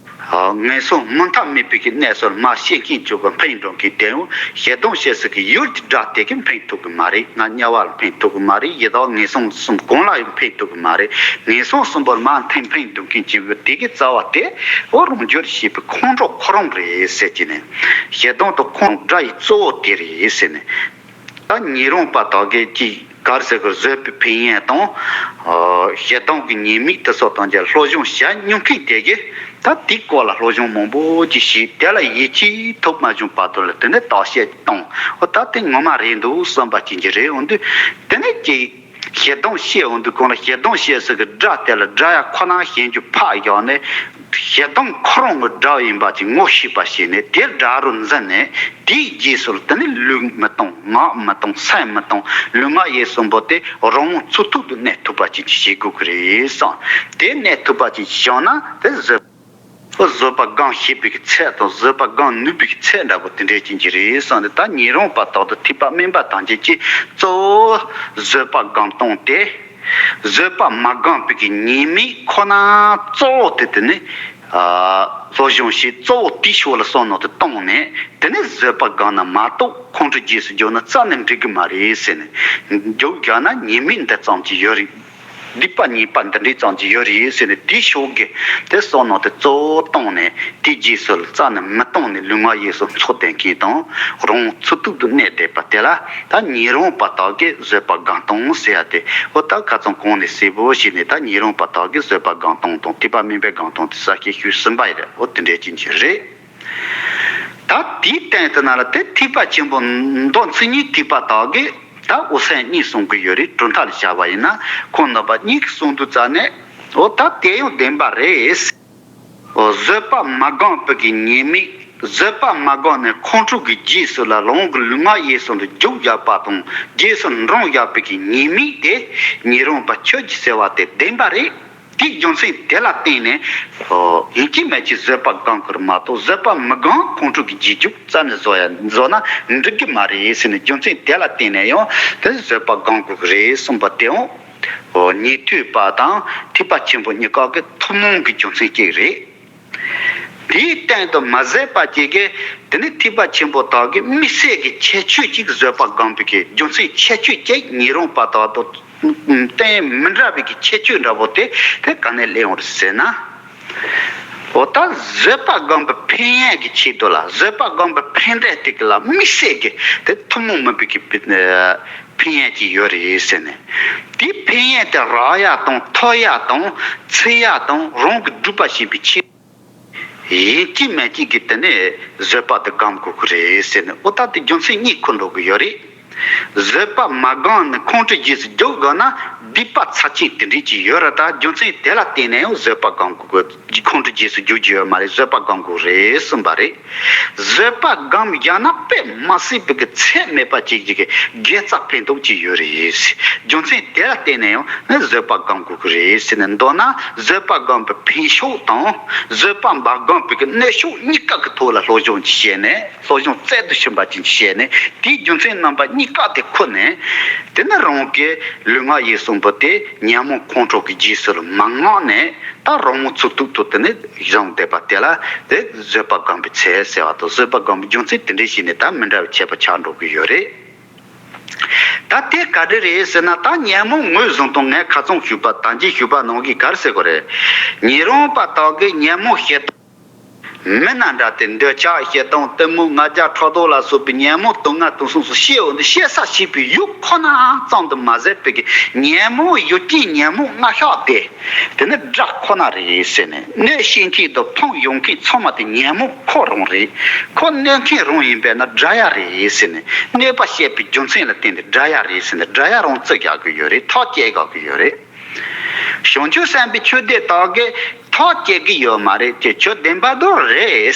ངན་སོང་མུ་མཐའ་མེད་པའི་གི་གནས་སུ་མ་སྐྱེས་མཁན་ཚོ་གི་འཕེན་འགྲོ་མཁན་དེ་ཡང་ཞེ་སྡང་བྱེད་སའི་གི་ཡུལ་གྱི་དགྲ་དེ་གིས་འཕེན་ཐུབ་གི་མ་རེད། ང་དམྱལ་བ་ལ་འཕེན་ཐུབ་གི་མ་རེད། ཡི་དྭགས་ངན་སོང་གསུམ་གང་ལ་ཡང་འཕེན་ཐུབ་གི་མ་རེད། ངན་སོང་གསུམ་པོར་མ་འཕེན་འཕེན་འགྲོ་མཁན་གྱི་དེ་གི་རྩ་བ་དེ་འོ་རང་རྒྱུད་བྱེད་པའི་ཁོང་ཁྲོ་ཁོ་རང་རེད་ཟེར་གྱི་ནས། ཞེ་སྡང་དང་ཁོང་དགྲ་ཡི་གཙོ་བོ་དེ་རེད་ཟེར་ནས། ད་ཉན་རང་པ་དག་གིས་ཀྱིས་ག་རེ་ཟེར་གི་བཟོད་པའི་ཕན་ཡོན་དང་། ཨ། ཞེ་སྡང་གི་ཉེས་དམིགས་དེ་ཚོ་དང་ཀྱང་སློབ་སྦྱོང་བྱ་མྱོང་མཁན་དེ་གིས་ད་དེའི་སྐོར་ལ་སློབ་སྦྱོང་མང་པོ་ཅིག་བྱས་དེ་ལ་ཡིད་ཆེས་ཐོབ་མ་བྱུང་བར་དུ་ལ་དེ་ནས་བརྟག་དཔྱད་བཏང་། འོ་ད་དེ་ངོ་མ་རེད་འདུག་བསམ་པ་ཅན་གྱི་རེད། འོན་ཏེ་དེ་ནས་ཀྱིས་ཞེ་སྡང་བྱེད་འོང་དུས་གང་ལ་ཞེ་སྡང་བྱེད་ས་གི་དགྲ་དེ་ལ་དགྲ་ཡ་ཁོ་ན་ཞེན་རྒྱུ་ཕར་བཞག་ནས། ཞེ་སྡང་ཁོ་རང་གི་དགྲ་ཡིན་པ་ཅིག་ངོ་ཤེས་པ་བྱས་ནས་དེ་དགྲ་རུ་འཛིན་ནས་དེའི་རྗེས་སུ་དེ་ནི་ལུས་མི་གཏོང་ངག་མི་གཏོང་སེམས་མི་གཏོང་ལུས་ངག་ཡིད་གསུམ་པོ་དེ་རང་དབང་ཚུགས་ཐུབ་ཏུ་གནས་ཐུབ་པ་ཅིག་ཅིག་བྱེད་དགོས་ཀྱི་རེད་བསམ། དེ་གནས་ཐུབ་པ་ཅིག་བྱུང་ན་དེ་བཟོད། བཟོད་པ་སྒོམ་ཤེས་པའི་ཚད་དང་བཟོད་པ་སྒོམ་ནུས་པའི་ཚད་འདྲ་པོ་དེ་འདྲས་ཅན་གྱི་རེད་བསམ་ནས། ད་ཉན་རང་པ་དག་ཏུ་ཐོས་པ་དམན་པ་ཐམས་ཅད་ཀྱིས་གཙོ་བོ་བཟོད་པ་སྒོམ་སྟངས་དེ། བཟོད་པ་མ་སྒོམ་པའི་གི་ཉེས་དམིགས་ཁོ་ན་གཙོ་བོ་དེ་དེ་ནི། ཨ། སློབ་སྦྱོང་བྱེད་གཙོ་བོ་དེའི་ཕྱོགས་ལ་བསམ་བློ་དེ་བཏང་ནས་དེ་ནི་བཟོད་པ་སྒོམ་ན་མ་གཏོགས་ཁོང་ཁྲོ་རྗེས་སུ་འཇུག་ན་རྩ་ནས་འགྲིག་གི་མ་རེད་ཟེར་ནས། འཇུག་བཞག་ན་ཉེས་དམིགས་འདི་ཙམ་གྱི་ཡོད་རེད། སྡིག་པ་ཉེས་པ་འདི་འདྲའི་ཙམ་གྱི་ཡོད་རེད་ཟེར་ནས་དེའི་ཕྱོགས་ཀྱི་དེ་བསམ་བློ་དེ་གཙོ་བོ་བཏང་ནས་དེའི་རྗེས་སུ་རྩ་ནས་མི་བཏང་ནས་ལུས་ངག་ཡིད་གསུམ་ཚོགས་ལྡན་མཁན་དང་རང་ཚུགས་ཐུབ་ཏུ་གནས་བསྡད་པ་དེ་ལ་ད་ཉན་རང་པ་དག་གིས་བཟོད་པ་སྒོམ་སྟངས་ཟེར་ཡ་དེ། འོ་ད་ཁ་ཚང་གོང་ནས་གསལ་པོ་ཞིག་ནས་ད་ཉན་རང་པ་དག་གིས་བཟོད་པ་སྒོམ་སྟངས་དང་ཐོས་པ་དམན་པའི་སྒོམ་སྟངས་དེ་གསལ་བཤད་ཞུས་ཟིན་པ་ཡིན་རེད། འོ་དེ་འདྲའི་ཅན་གྱི་རེད། ད་དེའི་སྟེང་དུ་ན་ལ་དེ་ཐེག་པ་ཆེན་པོ་མདོ་མཚན་ཉིད་ཐེག་པ་དག་གིས་ད་འོད་གསལ་གཉིས་གསུང་གི་ཡོད་རེད། གྲུབ་མཐའ་ལ་བྱ་བ་ཡིན་ན་ཁོང་རྣམ་པ་གཉིས་ཀྱིས་གསུང་དུས་ཙ་ནས། འོ་ད་དེ་ཡང་བདེན་པ་རེད། འོ་བཟོད་པ་མ་སྒོམ་པའི་གི་ཉེས་དམིགས། བཟོད་པ་མ་སྒོམ་ནས་ཁོང་ཁྲོ་གི་རྗེས་སུ་ལ་རང་གི་ལུས་ངག་ཡིད་གསུམ་དུ་རྒྱུག་བཞག་པ་དང་རྗེས་སུ་འབྲང་བཞག་པའི་གི་ཉེས་དམིགས་དེ་ཉན་རང་པ་ཁྱོད་ཀྱིས་ཟེར་བ་དེ་བདེན་པ་རེད། དེའི་རྒྱུ་མཚན་དེ་ལ་བརྟེན་ནས། ཨོ། ཡིན་གཅིག་མིན་གཅིག་བཟོད་པ་སྒོམ་དགོས་མ་གཏོགས་བཟོད་པ་མི་སྒོམ་ཁོང་ཁྲོ་གི་རྗེས་རྒྱུག་རྩ་ནས་བཟོ་ཡ་བཟོ་ན་འགྲིག་གི་མ་རེད་ཟེར་ནས། རྒྱུ་མཚན་དེ་ལ་བརྟེན་ནས་ཡང་དེ་བཟོད་པ་སྒོམ་དགོས་ཀྱི་རེད་གསུངས་པ་དེའང་། ཨོ། ཉན་ཐོས་པ་དང་ཐེག་པ་ཆེན་པོ་གཉིས་ཀ་གི་ཐུན་མོང་གི་རྒྱུ་མཚན་གཅིག་རེད། དེའི་སྟེང་དུ་མ་ཟད་པ་གཅིག་གིས་དེ་ནི་ཐེག་པ་ཆེན་པོ་དག་གིས་དམིགས་བསལ་གྱི་ཁྱད་ཆོས་གཅིག་བཟོད་པ་སྒོམ་པའི་གི་རྒྱུ་མཚན་ཁྱད་ཆོས་གཅིག་ཉན་རང་པ་དག་ཏུ་བསྟན་མི་འདྲ་བའི་གི་ཁྱད་ཆོས་འདྲ་པོ་དེ་དེ་ག་ནས་སླེབས་ཡོང་རེད་ཟེར་ན། འོ་ད་བཟོད་པ་སྒོམ་པའི་ཕན་ཡོན་གྱི་ཆེད་དུ་ལ་བཟོད་པ་སྒོམ་པའི་ཕན་འབྲས་དེ་གི་ལ་དམིགས་བསལ་གྱི་དེ་ཐུན་མོང་མིན་པའི་གི་ཕན་ཡོན་གྱི་ཡོད་རེད་ཟེར་ནས། དེའི་ཕན་ཡོན་དེ་རག་ཡ་དང་ཐོབ་ཡ་དང་ཚུལ་ཡ་དང་རང་གི་སྒྲུབ་པ་བྱེད་པའི་ཆེད། ཡིན་གཅིག་མིན་གཅིག་གིས་དེ་ནས་བཟོད་པ་དེ་སྒོམ་དགོས་ཀྱི་རེད་ཟེར་ནས། འོ་ད་དེ་རྒྱུ་མཚན་གཉིས་འཁོར་འགྲོ་གི་ཡོད་རེད། བཟོད་པ་མ་སྒོམ་ནས་ཁོང་ཁྲོའི་རྗེས་སུ་རྒྱུག་དགོས་ན་ སྡིག་པ་ཚབས་ཆེན་དེ་འདྲས་ཅིག་ཡོད་རེད། ད་རྒྱུ་མཚན་དེ་ལ་བརྟེན་ནས་ཡང་བཟོད་པ་སྒོམ་དགོས་ཀྱི། ཁོང་ཁྲོ་རྗེས་སུ་འཇུག་རྒྱུ་ཡོད་མ་རེད། བཟོད་པ་སྒོམ་དགོས་རེད་གསུངས་པ་རེད། བཟོད་པ་སྒོམ་བཞག་ན་དཔེ་མ་སྲིད་པའི་གི་ཚད་མེད་པ་ཅིག་ཅིག་གི་དགེ་རྩ་ཕན་ཐོགས་ཅིག་ཡོད་རེད། རྒྱུ་མཚན་དེ་ལ་བརྟེན་ནས་ཡང་ནི་བཟོད་པ་སྒོམ་དགོས་ཀྱི་རེད་ཟེར་ནས། མདོར་ན་བཟོད་པ་སྒོམ་པའི་ཕན་ཕྱོགས་དང་བཟོད་པ་མ་སྒོམ་པའི་གི་གནོད་ཕྱོགས་གཉིས་ཀ་གི་ཐོག་ལ་སློབ་སྦྱོང་ཅིག་བྱས་ནས། སློབ་སྦྱོང་རྩལ་དུ་ཕྱིན་པ་ཅན་ཅིག་བྱས་ནས། དེའི་རྒྱུ་མཚན་རྣམ་པ་གཉིས་ཀ་དེ་ཁུར་ནས། དེ་ནི་རང་གི་ལུས་ངག་ཡིད་གསུམ་པོ་དེ་ཉོན་མོངས་ཁོང་ཁྲོ་གི་རྗེས་སུ་ལ་མ་མངགས་ནས། ད་རང་ངོ་ཚུགས་ཐུབ་ཐུབ་དེ་ནི་བཞག་བསྡད་པ་དེ་ལ་དེ་བཟོད་པ་སྒོམ་པའི་ཚུལ་ཟེར་བ་དང་། བཟོད་པ་སྒོམ་པའི་རྒྱུ་མཚན་དེ་འདྲ་ཞིག་ནི་ད་མི་འདྲ་བའི་ཁྱད་པར་ཆགས་འགྲོ་གི་ཡོད་རེད། ད་དེ་ག་འདྲ་རེད་ཟེར་ན། ད་ཉོན་མོངས་ངོས་བཟུང་དང་། ངས་ཁ་སང་ཞུས་པ། ད་གིན་ཞུས་པ་ནང་གི་ག་རེ་ཟེར་དགོས་རེད། ཉོན་རུང་པ་དག་གིས་ཉོན་མོངས་ཞེ་སྡང་མི་རྣམས་འདྲ་སྟེ། འདོད་ཆགས་ཞེ་སྡང་གཏི་མུག་ང་རྒྱལ་ཕྲག་དོག་ལ་སོགས་པའི་ཉོན་མོངས་དུག་ལྔ་དུག་གསུམ་སོགས་སྐྱེ་བོ་འདི་སྐྱེ་ས་བྱེད་པའི་ཡུལ་ཁོ་ན་ཙམ་དུ་མ་ཟད་པའི་གི་ཉོན་མོངས་ཡུལ་ཅན་ཉོན་མོངས་ལྔ་ཤོག་དེ། དེ་ནི་དགྲ་ཁོ་ན་རེད་ཟེར་ནས། གནོད་བྱེད་མཁན་དང་ཕམ་ཡོང་མཁན་ཚང་མ་དེ་ཉོན་མོངས་ཁོ་རང་རེད། ཁོ་གནོད་མཁན་རང་ཡིན་པས་ན་དགྲ་ཡ་རེད་ཟེར་ནས། གནོད་པ་བྱེད་པའི་རྒྱུ་མཚན་ལ་བརྟེན་ཏེ་དགྲ་ཡ་རེད་ཟེར་ནས། དགྲ་ཡ་རང་བརྩི་དགོས་ཀྱི་ཡོད་རེད། ཐག་བཅད་དགོས་ཀྱི་ཡོད་རེད། བྱང་ཆུབ་སེམས་དཔའི་ཆོས་སྡེ་དག་གིས་ཐག་བཅད་ཀྱི་ཡོད་མ་རེད་ཅེས། ཁྱོད་བདེན་པ་དོ་རེད།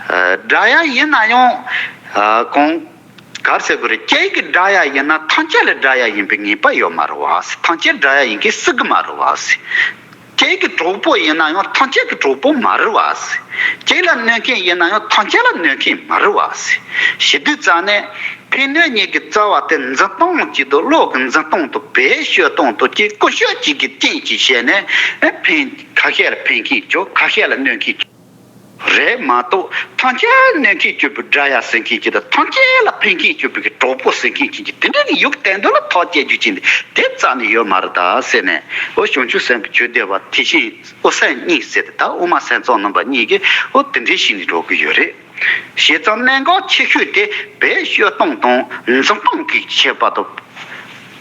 ཨ། དགྲ་ཡ་ཡིན་ན་ཡང་། ཨ། གང་གར་ཟེར་དགོས་རེད། ཁྱེད་ཀྱི་དགྲ་ཡ་ཡིན་ན་ཐམས་ཅད་ལ་དགྲ་ཡ་ཡིན་པའི་ངེས་པ་ཡོད་མ་རེད་བ། ཐམས་ཅད་དགྲ་ཡ་ཡིན་གྱི་སྲིད་གི་མ་རེད་བ། ཁྱེད་ཀྱི་གྲོགས་པོ་ཡིན་ན་ཡང་ཐམས་ཅད་ཀྱི་གྲོགས་པོ་མ་རེད་བ། ཁྱེད་ལ་གནོད་མཁན་ཡིན་ན་ཡང་ཐམས་ཅད་ལ་གནོད་མཁན་མ་རེད་བ། ཞེ་དུས་ཙ་ནས། ཕན་གནོད་གཉིས་ཀྱི་རྩ་བ་དེ་འཛིན་སྟངས་གཅིག་དང་། བློ་གི་འཛིན་སྟངས་དང་། བེད་སྤྱོད་སྟངས་དང་། ཀྱི་ཀུན་སྤྱོད་གཅིག་གི་རྐྱེན་གྱིས་བྱས་ནས། ཨེ། ཕན། ཁ་ཤས་ལ་ཕན་མཁན་གྱུར། ཁ་ཤས་ལ་གནོད་མཁན་གྱུར་རེད་མ་གཏོགས། ཐམས་ཅད་གནོད་མཁན་གྱུར་པའི་དགྲ་ཡ་ཟེར་མཁན་གྱི་དང་། ཐམས་ཅད་ལ་ཕན་མཁན་གྱུར་པའི་གི་གྲོགས་པོ་ཟེར་མཁན་གྱི་གི་དེ་འདྲ་གི་ཡུལ་གཏན་དུ་ལ་ཐག་བཅད་རྒྱུ་ཅན་དེ་དེ་རྩ་ནས་ཡོད་མ་རེད་ད་ཟེར་ནས། འོ། བྱང་ཆུབ་སེམས་དཔའི་ཆོས་སྡེ་བ་དེ་བཞིན་དབུ་སེམས་གཉིས་ཟེར་ཏེ། ད་དབུ་མ་སེམས་ཙམ་རྣམ་པ་གཉིས་ཀྱིས་འོ་དེ་འདྲའི་ཞིག་ནས་འགྲོ་གི་ཡོད་རེད། བྱས་ཙང་གནད་འགག་ཆེ་ཤོས་དེ་བེད་སྤྱོད་སྟངས་དང་འཛིན་སྟངས་ཀྱི་ཁྱད་པར་དང་།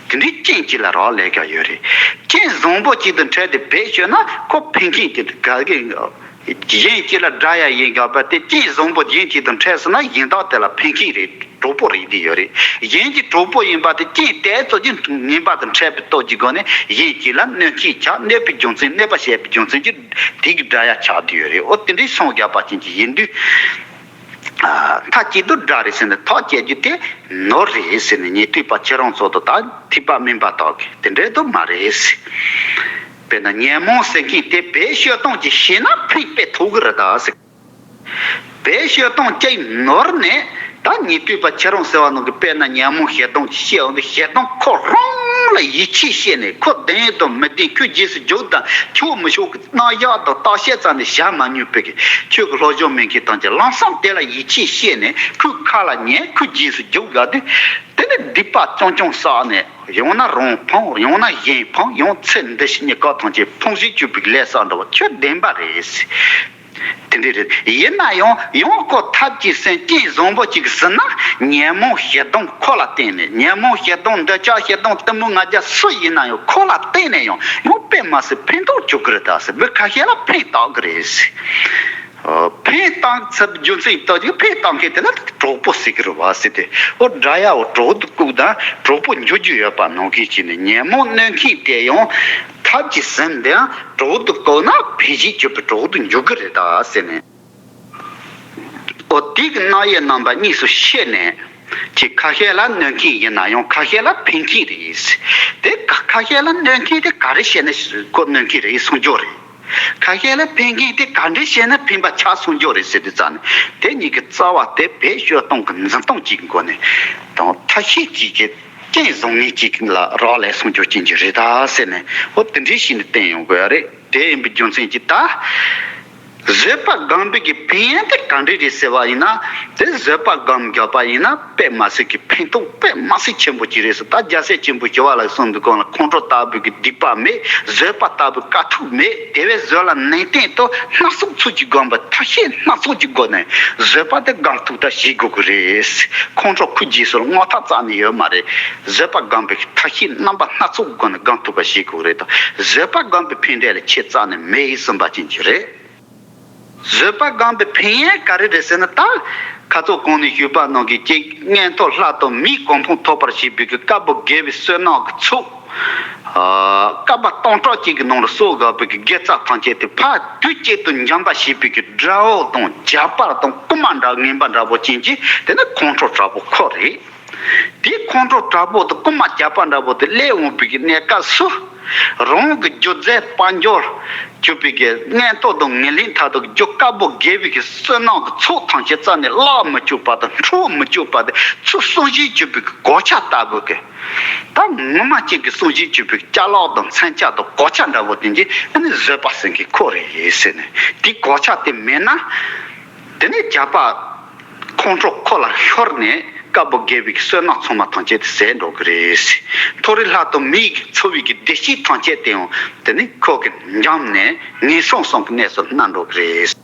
དེ་འདྲའི་རྐྱེན་གཅིག་ལ་རག་ལས་ཀྱང་ཡོད་རེད། རྐྱེན་བཟང་པོ་གཅིག་ཏུ་འཕྲད་དེ་བེད་སྤྱོད་ན། ཁོ་ཕན་མཁན་དེ་ག་གི། གཞན་གཅིག་ལ་དགྲ་ཡ་ཡིན་དགོས་པ་དེ། རྐྱེན་བཟང་པོ་གཞན་གཅིག་ཏུ་འཕྲད་སོང་ན་གཞན་དག་དེ་ལ་ཕན་མཁན་རེད། གྲོགས་པོ་རེད་དེ་ཡོད་རེད། གཞན་གྱི་གྲོགས་པོ་ཡིན་པ་དེ། རྐྱེན་དེ་ཙམ་གྱིས་ངན་པ་དང་འཕྲད་པའི་སྟོབས་ཀྱི་སྒོ་ནས་གཞན་གཅིག་ལ་གནོད་མཁན་ཆགས། གནོད་པའི་རྒྱུ་མཚན། གནོད་པ་བྱས་པའི་རྒྱུ་མཚན་གྱིས་དེ་གི་དགྲ་ཡ་ཆགས་བསྡད་ཡོད་རེད། འོ་དེ་འདྲའི་སོང་རྒྱག་པ་ཅན་གྱི་ཡིན་དུས། ཨ། མཐའ་གཅིག་ཏུ་དགྲ་རེད་ཟེར་ནས་ཐག་བཅད་རྒྱུ་དེ་ནོར་རེད་ཟེར་ནས། ཉན་ཐོས་པ་ཁྱེད་རང་ཚོ་དང་། ད་ཐོས་པ་དམན་པ་དག་གིས་དེ་འདྲའི་དུ་མ་རེད་ཟེར། དཔེར་ན་ཉོན་མོངས་ཟེར་མཁན་དེ་བེད་སྤྱོད་སྟངས་ཀྱིས་ཤེས་ན་ཕན་དཔེ་ཐོགས་གི་རེད་ད་ཟེར། བེད་སྤྱོད་སྟངས་ཀྱིས་ནོར་ནས། ད་ཉན་ཐོས་པ་ཁྱེད་རང་ཟེར་བ་ནང་གི། དཔེར་ན་ཉོན་མོངས་ཞེ་སྡང་གི་སྐྱེ་བོ་འདི། ཞེ་སྡང་ཁོ་རང་ལ་ཡིད་ཆེས་སྐྱེས་ནས། ཁོ་བདེན་དང་མི་བདེན། ཁོའི་རྗེས་སུ་རྒྱུག་དང་ཆོག་མི་ཆོག་གི་རྣམ་གཞག་དང་བརྟག་དཔྱད་རྩ་ནས་བྱ་མ་མྱོང་བའི་གི། ཁྱོད་ཀྱི་སློབ་སྦྱོང་མེད་མཁན་དང་གི། ལམ་སང་དེ་ལ་ཡིད་ཆེས་སྐྱེས་ནས་ཁོའི་ཁ་ལ་ཉན། ཁོའི་རྗེས་སུ་རྒྱུག་དགོས་དུས། དེ་ནི་སྡིག་པ་རྐྱང་རྐྱང་བསགས་ནས། ཡང་ན་རང་ཕམ། ཡང་ན་གཞན་ཕམ། ཡང་ཚེ་འདི་ཕྱི་གཉིས་ཀ་ཐམས་ཅད་ཕམ་བྱེད་བཅུག་པའི་ལས་བསགས་འགྲོ་བ། ཁྱོད་བདེན་པ་རེད། དེ་འདྲ་རེད། ཡིན་ན་ཡང་ཡང་ཁོ་ཐབས་ཀྱིས་ཟིན། རྐྱེན་བཟང་པོ་གཅིག་ཟིན་ན། ཉོན་མོངས་ཞེ་སྡང་ཁོ་ལ་བརྟེན་ནས། ཉོན་མོངས་ཞེ་སྡང་འདོད་ཆགས་ཞེ་སྡང་གཏི་མུག་ང་རྒྱལ་སུ་ཡིན་ན་ཡང་ཁོ་ལ་བརྟེན་ནས་ཡང་ཡང་དཔེ་མ་སྲིད་ཕན་ཐོགས་བཅུག་གི་རེད་ད་ཟེར། མི་ཁ་ཤས་ལ་ཕན་བཏགས་གི་རེད་ཟེར། ཨ། ཕན་བཏགས་ཚུལ་རྒྱུ་མཚན་ཡིན་ད་ཅིག་ཕན་བཏགས་མཁན་དེ་ལ་གྲོགས་པོ་ཟེར་གི་རེད་བ་ཟེར་ཏེ། འོ་དགྲ་ཡ་བོ་གྲོགས་དུ་བཀུག་དང་གྲོགས་པོ་འཇུག་རྒྱུ་ཡོད་པ་ནང་བཞིན་བྱས་ནས། ཉོན་མོངས་གནོད་མཁན་དེ་ཡང་ཐབས་ཀྱིས་ཟིན་དེའང་གྲོགས་དུ་བཀུག་ན་ཕན་བྱེད་བཅུག་པའི་གྲོགས་དུ་འཇུག་གི་རེད་ད་ཟེར་ནས། འོ་དེ་གི་རྣམ་དབྱེ་རྣམ་པ་གཉིས་སུ་ཕྱེ་ནས། ཁྱེད་ཁ་ཤས་ལ་གནོད་མཁན་ཡིན་ན་ཡང་ཁ་ཤས་ལ་ཕན་མཁན་རེད། དེ་ཁ་ཁ་ཤས་ལ་གནོད་མཁན་དེ་ག་རེ་བྱས་ན་ཁོ་གནོད་མཁན་རེད་གསུང་རྒྱུ་རེད། ཁ་ཤས་ལ་ཕན་མཁན་དེ་ག་འདྲ་བྱས་ན་ཕན་པ་ཆགས་གསུང་རྒྱུ་རེད་ཟེར་དུས་ཙང་ནས། དེ་གཉིས་ཀྱི་རྩ་བ་དེ་བེད་སྤྱོད་སྟངས་ཀྱི་འཛིན་སྟངས་གཅིག་གི་སྒོ་ནས་དང་། ཐབས་ཤེས་གཅིག་གི་རྐྱེན་བཟང་ངན་གཅིག་ལ་རག་ལས་གསུང་རྒྱུ་ཅན་གྱི་རེད་ད་ཟེར་ནས། འོ་དེ་འདྲའི་ཞིག་ནས་བསྟན་ཡོང་དགོས་ཡ་རེད། དེ་ཡིན་པའི་རྒྱུ་མཚན་གྱིས་ད། བཟོད་པ་སྒོམ་པའི་གི་ཕན་ཡོན་དེ་ག་འདྲ་རེད་ཟེར་བ་ཡིན་ན། དེ་བཟོད་པ་སྒོམ་དགོས་པ་ཡིན་ན་དཔེ་མ་སྲིད་ཀྱི་ཕན་ཐོགས་དཔེ་མ་སྲིད་ཆེན་པོ་ཅིག་རེད་ཟེར། ད་རྒྱལ་སྲས་ཆེན་པོ་ཞི་བ་ལྷ་གསུངས་འདུག་གོང་ལ། ཁོང་ཁྲོ་ལྟ་བུའི་གི་སྡིག་པ་མེད། བཟོད་པ་ལྟ་བུའི་དཀའ་ཐུབ་མེད། དེ་བས་བཟོད་ལ་ནན་ཏན་དུ་སྣ་ཚོགས་ཚུལ་གྱིས་བསྒོམ་པ། ཐབས་ཤེས་སྣ་ཚོགས་ཀྱི་སྒོ་ནས་བཟོད་པ་དེ་སྒོམ་ཐུབ་ད་བྱེད་དགོས་ཀྱི་རེད། ཁོང་ཁྲོ་ཁོའི་རྗེས་སུ་ལ་མངགས་ཐབས་རྩ་ནས་ཡོད་མ་རེད། བཟོད་པ་སྒོམ་པའི་ཐབས་ཤེས་རྣམ་པ་སྣ་ཚོགས་ཀྱི་སྒོ་ནས་སྒོམ་ཐུབ་པ་བྱེད་དགོས་ཀྱི་རེད་དང་། བཟོད་པ་སྒོམ་པའི་ཕན་འབྲས་ལ་ཁྱད་རྩ་ནས་མེད་གསུངས་པ་ཅན་གྱི་རེད། བཟོད་པ་སྒོམ་པའི་ཕན་ཡོན་ག་རེ་རེད་ཟེར་ན། ད་ཁ་ཚོ་གོང་ནས་ཞུས་པ་ནང་གི་གཅིག་མངོན་མཐོ་ལྷ་དང་མིའི་གོ་འཕང་ཐོབ་པར་བྱེད་པའི་གི་བཀའ་བསྒོ་དགེ་བའི་བསོད་ནམས་ཀྱི་ཚོགས། ཨ། བསྐལ་པ་སྟོང་ཕྲག་གཅིག་གི་ནང་ལ་གསོག་དགོས་པའི་གི་དགེ་རྩ་ཐམས་ཅད་དེ་ཕར་དུས་གཅིག་ཏུ་འཇོམས་པར་བྱེད་པའི་གི་དགྲ་བོ་དང་རྒྱལ་པོ་དང་རྐུན་མ་འདྲ་ངན་པ་འདྲ་པོ་ཅན་གྱི་དེ་ནི་ཁོང་ཁྲོ་དྲག་པོ་ཁོ་རེད། དེ་ཁོང་ཁྲོ་དྲག་པོ་དང་རྐུན་མ་རྒྱལ་པོ་འདྲ་པོ་དེ་སླེབས་འོང་བའི་གི་གནས་སྐབས་སུ། རང་གི་རྒྱུ་རྫས་དཔལ་འབྱོར་གྱུར་པའི་གི་མངོན་མཐོ་དང་ངོས་ལེན་མཐའ་དག་རྒྱུ་བཀའ་བསྒོ་དགེ་བའི་གི་བསོད་ནམས་ཀྱི་ཚོགས་ཐམས་ཅད་རྩ་ནས་བརླག་མི་བཅུག་པ་དང་འཕྲོག་མི་བཅུག་པ་དེ་ཚུར་གསོག་བཞིན་གྱུར་པའི་གི་གོ་ཆ་ལྟ་བུ་གི། ད་ངོ་མ་ཅན་གྱི་གསོག་བཞིན་གྱུར་པའི་ཅ་ལག་དང་མཚོན་ཆ་དང་གོ་ཆ་འདྲ་པོ་དེ་འདི་ཨ་ནི་བཟོད་པ་ཟེར་མཁན་ཁོ་རེད་ཟེར་ནས། དེ་གོ་ཆ་དེ་མེད་ན། དེ་ནས་རྒྱལ་པོ་ཁོང་ཁྲོ་ཁོ་ལ་ཤོར་ནས་བཀའ་བསྒོ་དགེ་བའི་བསོད་ནམས་ཚང་མ་ཐམས་ཅད་དེ་ཟད་འགྲོ་གི་རེད། མཐོ་རིས་ལྷ་དང་མིའི་འཚོ་བའི་གི་བདེ་སྐྱིད་ཐམས་ཅད་དེའང་དེ་ནི་ཁོ་གི་འཇོམས་ནས་ངན་སོང་གསུམ་གྱི་གནས་སུ་བསྣམས་འགྲོ་གི་རེད།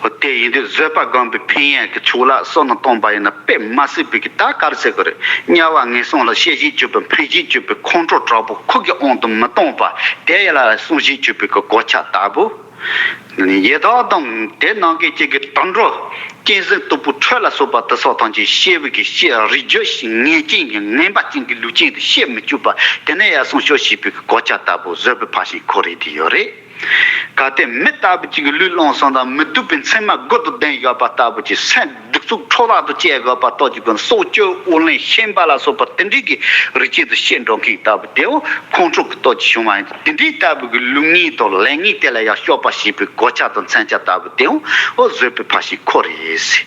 འོ་དེ་ཡིན་དུས་བཟོད་པ་སྒོམ་པའི་ཕན་ཡོན་གྱི་ཕྱོགས་ལ་བསམ་བློ་བཏང་པ་ཡིན་ན་དཔེ་མ་སྲིད་པའི་གི་ད་ག་རེ་ཟེར་དགོས་རེད། དམྱལ་བ་ངན་སོང་ལ་གཤེ་བཞིན་གྱུར་པའི་འཕེན་བཞིན་གྱུར་པའི་ཁོང་ཁྲོ་དྲག་པོ་ཁོ་གི་དབང་དུ་མི་གཏོང་པ་དེ་ཡ་ལ་གསོག་བཞིན་གྱུར་པའི་གི་གོ་ཆ་ལྟ་བུ། ཡི་དྭགས་དང་དེ་ནང་གི་གཅིག་གི་དུད་འགྲོ་གཅན་གཟན་དུད་འགྲོ་ཁྲོ་ལ་སོགས་པ་དེ་ཚོ་ཐམས་ཅད་གཤེ་བའི་གི་གཤེ་རིགས་རྒྱུད་ངན་ཅན་གྱི་ངན་པ་ཅན་གྱི་ལུས་ཅན་དུ་གཤེ་མི་བཅུག་པ་དེ་ནས་ཡར་སྲུང་སྐྱོབ་བྱེད་པའི་གི་གོ་ཆ་ལྟ་བུ་བཟོད་པའི་ཕར་ཕྱིན་ཁོ་རེ་དེ་ཡོད་རེད། གལ་ཏེ་མི་ལྟ་བུ་གཅིག་གི་ལུས་བླངས་སོང་དང་མི་སྡུག་པའི་མཚན་མ་དགུ་དང་ལྡན་ཡོད་པ་ལྟ་བུ་གཅིག་སེམས་གདུག་རྩུབ་ཁྲག་དྲག་ཏུ་སྐྱེ་དགོས་པ་ལྟ་བུ་གཅིག་གི་སྲོག་གཅོད་དབུགས་ལེན་ཤན་པ་ལ་སོགས་པ་དེ་འདྲའི་གི་རིགས་ཅན་དུ་གཤེ་འགྲོ་མཁན་ལྟ་བུ་དེའོ་ཁོང་ཁྲོ་གི་སྟོབས་ཀྱིས་བྱུང་བ་ཡིན། དེ་འདྲའི་ལྟ་བུ་གི་ལུས་ངན་དང་ལས་ངན་དེ་ལ་ཡང་སྐྱོབ་པ་བྱེད་པའི་གོ་ཆ་དང་མཚོན་ཆ་ལྟ་བུ་དེའོ་འོ་བཟོད་པའི་ཕར་ཕྱིན་ཁོ་རེ་ཟེར།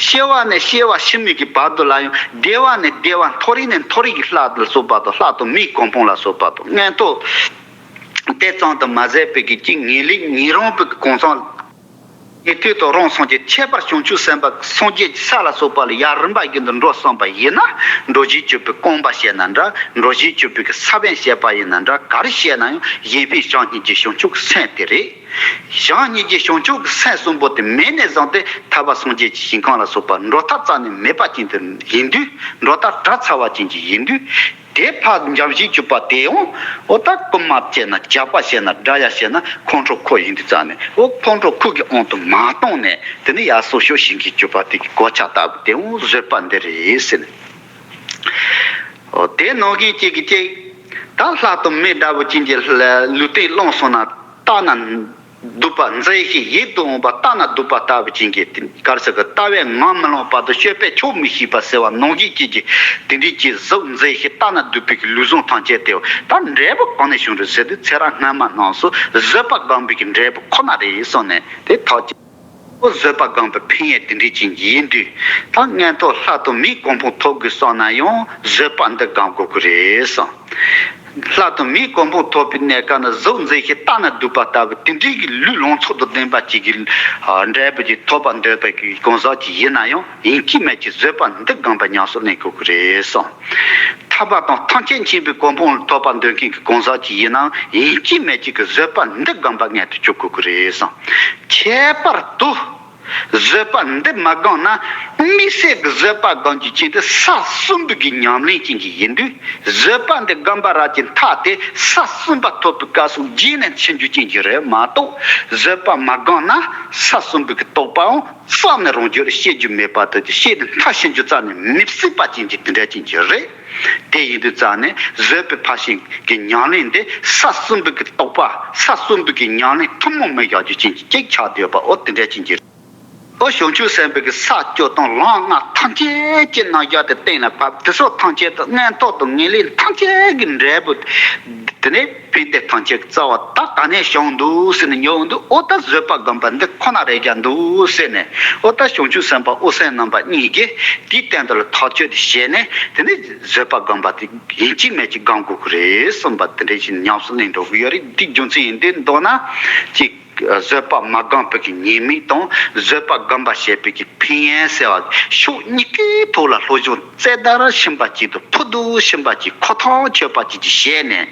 སྐྱེ་བ་ནས་སྐྱེ་བ་ཕྱི་མའི་གི་བར་དུ་ལ་ཡང་བདེ་བ་ནས་བདེ་བ་མཐོ་རིས་ནས་མཐོ་རིས་ཀྱི་ལྷ་ལ་སོགས་པ་དང་ལྷ་དང་མིའི་གོ་འཕང་ལ་སོགས་པ་དང་མངོན་མཐོ། དེ་ཙམ་དུ་མ་ཟད་པའི་གི་ཅིག་ངེས་ལེགས་ཉན་རང་པའི་གི་གང་ཟག་ཉན་ཐོས་དང་རང་སངས་རྒྱས་ཁྱད་པར་བྱང་ཆུབ་སེམས་དཔའ་སངས་རྒྱས་ཀྱི་ས་ལ་སོགས་པ་ལ་ཡར་རིམ་པ་བཞིན་དུ་འགྲོ་བསམ་པ་ཡིན་ན། འགྲོ་བཞིན་གྱུར་པའི་རྐང་པ་བྱས་ན་འདྲ། འགྲོ་བཞིན་གྱུར་པའི་གི་ས་བོན་བྱས་པ་ཡིན་ན་འདྲ། ག་རེ་བྱས་ན་ཡང་གཞན་ཕན་བྱམས་སྙིང་རྗེ་བྱང་ཆུབ་ཀྱི་སེམས་དེ་རེད། བྱམས་སྙིང་རྗེ་བྱང་ཆུབ་ཀྱི་སེམས་གསུམ་པོ་དེ་མེད་ནས་བཟུང་སྟེ་ཐར་པ་སངས་རྒྱས་ཀྱི་ཞིང་ཁམས་ལ་སོགས་པ་འགྲོ་ཐབས་རྩ་ནས་མེད་པ་ཅན་དུ་ཡིན་དུས། འགྲོ་ཐབས་བྲལ་ཚར་བ་ཅན་གྱི་ཡིན་དུས། དེ་ཕར་འཇོམས་བྱེད་བཅུག་པ་དེ་ཡང་འོ་ད་རྐུན་མ་བྱས་ན་ཇག་པ་བྱས་ན་དགྲ་ཡ་བྱས་ན་ཁོང་ཁྲོ་ཁོ་ཡིན་དུས་རྩ་ནས་འོ་ཁོང་ཁྲོ་ཁོ་གི་དབང་དུ་མ་བཏང་ནས་དེ་ནི་ཡར་སྲུང་སྐྱོབ་བྱེད་མཁན་བཅུག་པ་དེ་གི་གོ་ཆ་ལྟ་བུ་དེ་ཡང་བཟོད་པ་འདི་རེད་ཟེར་ནས། འོ་དེ་ནང་བཞིན་གཅིག་གིས་གཅིག་ད་ལྷ་དང་མི་འདྲ་བོ་ཅན་གྱི་ལུས་རྟེན་བླངས་སོང་ན་ལྟ་ན། སྡུག་པ་མཛེས་ཤིང་ཡིད་དུ་འོང་བ་ལྟ་ན་སྡུག་པ་ལྟ་བུ་ཅན་གྱི་གར་ས་གི་ལྟ་བས་ངལ་མི་ལངས་བར་དུ་སྤྱོད་པས་ཆོག་མི་ཤེས་པ་ཟེར་བ་ནང་བཞིན་གྱི་གི་དེ་འདྲའི་གི་གཟུགས་མཛེས་ཤིང་ལྟ་ན་སྡུག་པའི་གི་ལུས་ཟུངས་ཐམས་ཅད་དེ་ད་འབྲས་བུ་གང་ནས་བྱུང་རེད་ཟེར་དུས་ཚེ་རབས་སྔ་མ་རྣམས་སུ་བཟོད་པ་སྒོམ་པའི་གི་འབྲས་བུ་ཁོ་ན་རེད་གསུངས་ནས་དེ་ཐག་བཅད། བཟོད་པ་སྒོམ་པའི་ཕན་ཡོན་དེ་འདྲའི་ཅན་གྱི་ཡིན་དུས་ད་མངོན་མཐོ་ལྷ་དང་མིའི་གོ་འཕང་ཐོབ་དགོས་བསམ་ན་ཡང་བཟོད་པ་འདི་སྒོམ་དགོས་ཀྱི་རེད་གསུངས། ལྷ་དང་མིའི་གོ་འཕང་ཐོབ་པའི་གནས་སྐབས་ན་གཟུགས་མཛེས་ཤིང་ལྟ་ན་སྡུག་པ་ལྟ་བུ་དེ་འདྲའི་གི་ལུས་ལོངས་སྤྱོད་དང་ལྡན་པ་ཅིག་གི་འབྲས་བུ་ཅིག་ཐོབ་པར་འདོད་པའི་གི་གང་ཟག་ཅིག་ཡིན་ན་ཡང་ཡིན་གཅིག་མིན་གཅིག་བཟོད་པ་འདི་སྒོམ་པ་ཉམས་སུ་ལེན་དགོས་ཀྱི་རེད་གསུངས། ཐར་པ་དང་ཐམས་ཅད་མཁྱེན་པའི་གོ་འཕང་ཐོབ་པར་འདོད་མཁན་གྱི་གང་ཟག་ཅིག་ཡིན་ནའང་ཡིན་གཅིག་མིན་གཅིག་གི་བཟོད་པ་འདི་སྒོམ་པ་མངོན་དུ་གྱུར་དགོས་ཀྱི་རེད་གསུངས། ཁྱད་པར་དུ། བཟོད་པ་འདི་མ་སྒོམ་ན། དམིགས་བསལ་གྱི་བཟོད་པ་སྒོམ་རྒྱུ་ཅན་དེ་ས་གསུམ་པོའི་གི་ཉམས་ལེན་ཅན་གྱི་ཡིན་དུས། བཟོད་པ་འདི་སྒོམ་པ་ར་གྱི་མཐའ་དེ་ས་གསུམ་པ་ཐོབ་པའི་སྐབས་སུ་རྗེས་ནས་ཕྱིན་རྒྱུ་ཅན་གྱི་རེད་མ་གཏོགས། བཟོད་པ་མ་སྒོམ་ན་ས་གསུམ་པོའི་གི་རྟོགས་པའང་རྩ་ནས་རང་རྒྱུད་ལ་སྐྱེ་རྒྱུ་མེད་པ་དེ་སྐྱེས་ནས་མཐར་ཕྱིན་རྒྱུ་རྩ་ནས་མི་སྲིད་པ་ཅན་གྱི་དེ་འདྲ་ཅན་གྱི་རེད། དེ་ཡིན་དུས་རྩ་ནས་བཟོད་པའི་ཕར་ཕྱིན་གྱི་ཉམས་ལེན་དེ་ས་གསུམ་པོའི་གི་རྟོགས་པ་ས་གསུམ་པོའི་གི་ཉམས་ལེན་ཐུན་མོང་མི་བཞག་རྒྱུ་ཅན་གྱི་གཅིག་ཆགས་བསྡད་ཡོད་པ་འོ་དེ་འདྲ་ཅན་གྱི། འོ་བྱང་ཆུབ་སེམས་དཔའི་གི་ས་བཅུ་དང་ལམ་ལྔ་ཐམས་ཅད་ཀྱི་རྣམ་གཞག་དེ་གཏན་ལ་ཕབ། དེ་སོགས་ཐམས་ཅད་དུ་མངོན་མཐོ་དང་ངེས་ལེགས་ཐམས་ཅད་ཀྱི་འབྲས་བུ་དེ་ནས་ཕན་བདེ་ཐམས་ཅད་ཀྱི་རྩ་བ་ད་ག་ནས་བྱུང་འདུག་ཟེར་ནས་ཉོན་འདུག་འོ་ད་བཟོད་པ་སྒོམ་པ་འདི་ཁོ་ན་རེད་ཀྱང་འདུག་ཟེར་ནས་འོ་ད་བྱང་ཆུབ་སེམས་དཔའ་འོད་གསལ་རྣམ་པ་གཉིས་ཀྱིས་དེའི་སྟེང་དུ་ལ་ཐག་གཅོད་དེ་བྱས་ནས་དེ་ནས་བཟོད་པ་སྒོམ་པ་དེ་ཡིན་གཅིག་མིན་གཅིག་སྒོམ་དགོས་ཀྱི་རེད་གསུངས་པ་དེ་འདྲ་ཞིག་ཉམས་སུ་ལེན་འགྲོ་གི་ཡོད་རེད། འདི་རྒྱུ་མཚན་ཡིན་དུས་མདོར་ན་གཅིག་བཟོད་པ་མ་སྒོམ་པའི་གི་ཉེས་དམིགས་དང་བཟོད་པ་སྒོམ་པ་བྱས་པའི་གི་ཕན་ཡོན་ཟེར་བ་ཕྱོགས་གཉིས་ཀའི་ཐོག་ལ་སློབ་སྦྱོང་རྩེ་ལྟར་ཕྱིན་པ་ཅིག་དང་ཕུ་དུ་ཕྱིན་པ་ཅིག་ཁོ་ཐག་ཆོད་པ་ཅིག་ཅིག་བྱས་ནས།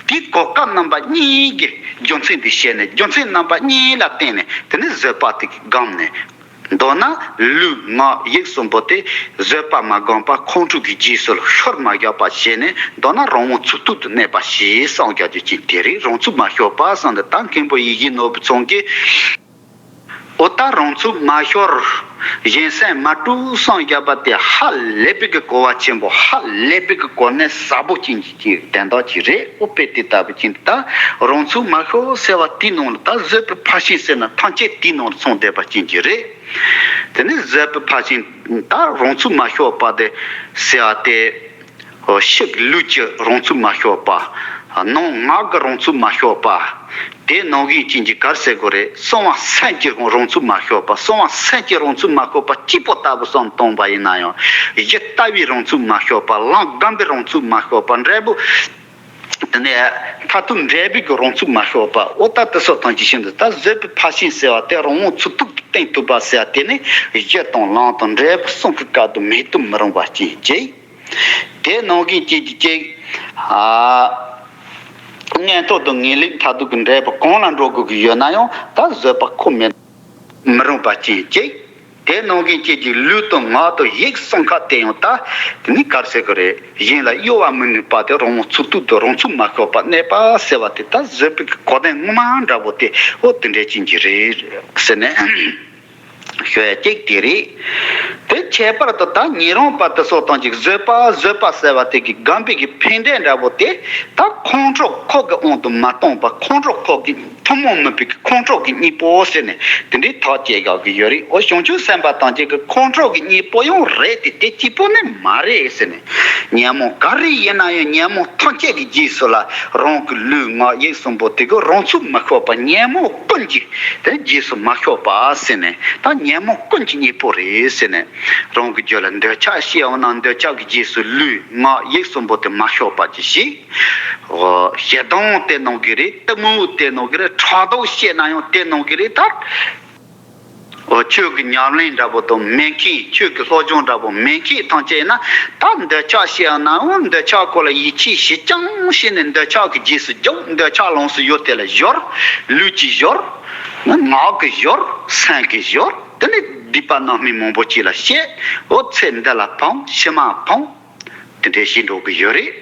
དེའི་གོ་སྐབས་རྣམ་པ་གཉིས་ཀྱི་རྒྱུ་མཚན་དེ་བཤད་ནས་རྒྱུ་མཚན་རྣམ་པ་གཉིས་ལ་བརྟེན་ནས་དེ་ནས་བཟོད་པ་དེ་གི་སྒོམ་ནས། མདོར་ན་ལུས་ངག་ཡིད་གསུམ་པོ་དེ་བཟོད་པ་མ་སྒོམ་པ་ཁོང་ཁྲོ་གི་རྗེས་སུ་ལ་ཤོར་མ་བཞག་པ་བྱས་ནས་མདོར་ན་རང་དབང་ཚུགས་ཐུབ་ཏུ་གནས་པ་ཞེས་གསུངས་རྒྱག་རྒྱུ་ཅན་དེ་རེད། རང་ཚུགས་མ་ཤོར་པ་གསུངས་ནས་ད་མཁན་པོ་ཡིད་བཞིན་ནོར་བུ་ཚང་གིས་ འོ་ད་རང་ཚུགས་མ་ཤོར། གཞན་སེམས་མ་དཀྲུག་བསམ་བཞག་པ་དེ་ཧ་ལས་པའི་གི་གོ་བ་ཆེན་པོ། ཧ་ལས་པའི་གི་གོ་གནས་ཟབ་པོ་ཅན་གྱི་དོན་དག་ཅིག་རེད། འོ་དཔེ་དེ་ལྟ་བུ་ཅན་ད་རང་ཚུགས་མ་ཤོར་ཟེར་བ་དེའི་ནང་ལ་ད་བཟོད་པའི་ཕར་ཕྱིན་ཟེར་ན་ཐམས་ཅད་དེའི་ནང་ལ་ཚང་བསྡད་པ་ཅན་གྱི་རེད། དེ་ནས་བཟོད་པའི་ཕར་ཕྱིན་ད་རང་ཚུགས་མ་ཤོར་བ་དེ་ཟེར་བ་དེ། ཕྱི་གི་ལུས་ཀྱི་རང་ཚུགས་མ་ཤོར་བ། ནང་ངག་གི་རང་ཚུགས་མ་ཤོར་བ། དེ་ནང་བཞིན་ཅན་གྱི་གར་ཟེར་དགོས་རེད། གསང་བ་སེམས་ཀྱི་རང་ཚུགས་མ་ཤོར་བ། གསང་བ་སེམས་ཀྱི་རང་ཚུགས་མ་ཤོར་བ་སྐྱིད་པོ་ལྟ་བུ་བསམ་བཏང་བ་ཡིན་ན་ཡང་། གཞི་ལྟ་བའི་རང་ཚུགས་མ་ཤོར་བ། ལམ་སྒོམ་པའི་རང་ཚུགས་མ་ཤོར་བ། འབྲས་བུ་དེ་ནས་མཐར་ཐུག་འབྲས་བུ་གི་རང་ཚུགས་མ་ཤོར་བ། འོ་ད་དེ་སོགས་དང་ཅི་ཤེས་འདུག་ད་བཟོད་པའི་ཕར་ཕྱིན་ཟེར་བ་དེ་རང་དབང་ཚུགས་ཐུབ་ཏུ་བསྟན་ཐུབ་པ་ཟེར་བ་དེ་ནི་གཞི་དང་ལམ་དང་འབྲས་བུ་གསུམ་གྱི་སྐབས་དུ་མེད་དུ་མི་རུང་བ་ཅན་གྱི། དེ་ནང་བཞིན་གཅིག་གིས་གཅིག་ཨ། མངོན་རྟོགས་དང་ངེས་ལེགས་མཐར་ཐུག་གི་འབྲས་བུ་གང་ལ་འགྲོ་དགོས་ཀྱི་ཡོད་ན་ཡང་ད་བཟོད་པ་ཁོ་མེད་མི་རུང་བ་ཅན་གཅིག་དེ་ནང་བཞིན་གཅིག་གིས་ལུས་དང་ངག་དང་ཡིད་གསུམ་ཀ་དེ་ཡང་ད་དེ་ནི་གར་ཟེར་གི་རེད། གཞན་ལ་གཡོ་བ་མི་ནུས་པ་དེ་རང་དབང་ཚུགས་ཐུབ་དང་རང་ཚུགས་མ་ཤོར་བ་གནས་པ་ཟེར་བ་དེ་ད་བཟོད་པའི་གོ་དོན་ངོ་མ་འདྲ་པོ་དེ་འོ་དེ་འདྲ་ཅན་གྱི་རེད་ཟེར་ནས། ཞུ་ཡ་གཅིག་དེ་རེད། དེ་ཁྱད་པར་དུ་ད་ཉན་རང་པ་དེ་སོགས་དང་གཅིག་བཟོད་པ་བཟོད་པ་ཟེར་བ་དེ་གི་སྒོམ་པའི་གི་ཕན་འབྲས་འདྲ་པོ་དེ་ད་ཁོང་ཁྲོ་ཁོག་གི་དབང་དུ་མ་གཏོང་བ། ཁོང་ཁྲོ་ཁོག་གི་ཐུན་མོང་མིན་པའི་གི་ཁོང་ཁྲོ་གི་གཉེན་པོ་ཟེར་ནས་དེ་འདྲའི་ཐག་བཅད་ཡག་གི་ཡོད་རེད། འོ་བྱང་ཆུབ་སེམས་དཔའ་དང་གཅིག་གི་ཁོང་ཁྲོ་གི་གཉེན་པོ་ཡང་རེད་དེ་དེ་གཅིག་པོ་ནི་མ་རེད་ཟེར་ནས། ཉོན་མོངས་ག་རེ་ཡིན་ན་ཡང་ཉོན་མོངས་ཐམས་ཅད་ཀྱི་རྗེས་སུ་ལ་རང་གི་ལུས་ངག་ཡིད་གསུམ་པོ་དེ་གི་རང་ཚུགས་མ་ཤོར་བ། ཉོན་མོངས་ཀུན་གྱི་དེ་རྗེས་སུ་མ་ཤོར་བ་ཟེར་ནས་ད་ཉོན་མོངས་ཀུན་གྱི་གཉེན་པོ་རེད་ཟེར་ནས། རང་གི་རྒྱུད་ལ་འདོད་ཆགས་སྐྱེ་འོང་ན་འདོད་ཆགས་ཀྱི་རྗེས་སུ་ལུས་ངག་ཡིད་གསུམ་པོ་དེ་མ་ཤོར་བ་ཅིག་ཞིག་ཞེ་སྡང་དེ་ནང་གི་རེད། གཏི་མུག་དེ་ནང་གི་རེད། ཕྲག་དོག་སྐྱེས་ན་ཡང་དེ་ནང་གི་རེད། ད་འོ་ཆོས་ཀྱི་ཉམས་ལེན་འདྲ་པོ་དང་མེད་མཁན། ཆོས་ཀྱི་སློབ་སྦྱོང་འདྲ་པོ་མེད་མཁན་ཐམས་ཅད་ཡིན་ན་ད་འདོད་ཆགས་སྐྱེས་ནའང་འདོད་ཆགས་སྐོར་ལ་ཡིད་ཆེས་ཞེ་ཅང་བྱས་ནས་འདོད་ཆགས་ཀྱི་རྗེས་སུ་རྒྱུག་འདོད་ཆགས་ལོངས་སུ་ཡོད་དེ་ལ་སྦྱོར། ལུས་ཀྱིས་སྦྱོར། ངག་གིས་སྦྱོར། སེམས་ཀྱིས་སྦྱོར། དེ་ནས་སྡིག་པ་རྣམ་སྨིན་མང་པོ་ཅིག་ལ་བཤད། འོ་ཚེ་འདི་ལ་ཕོངས་ཕྱི་མ་ཕོངས། དེ་འདྲའི་ཤེས་འགྲོ་གི་ཡོད་རེད།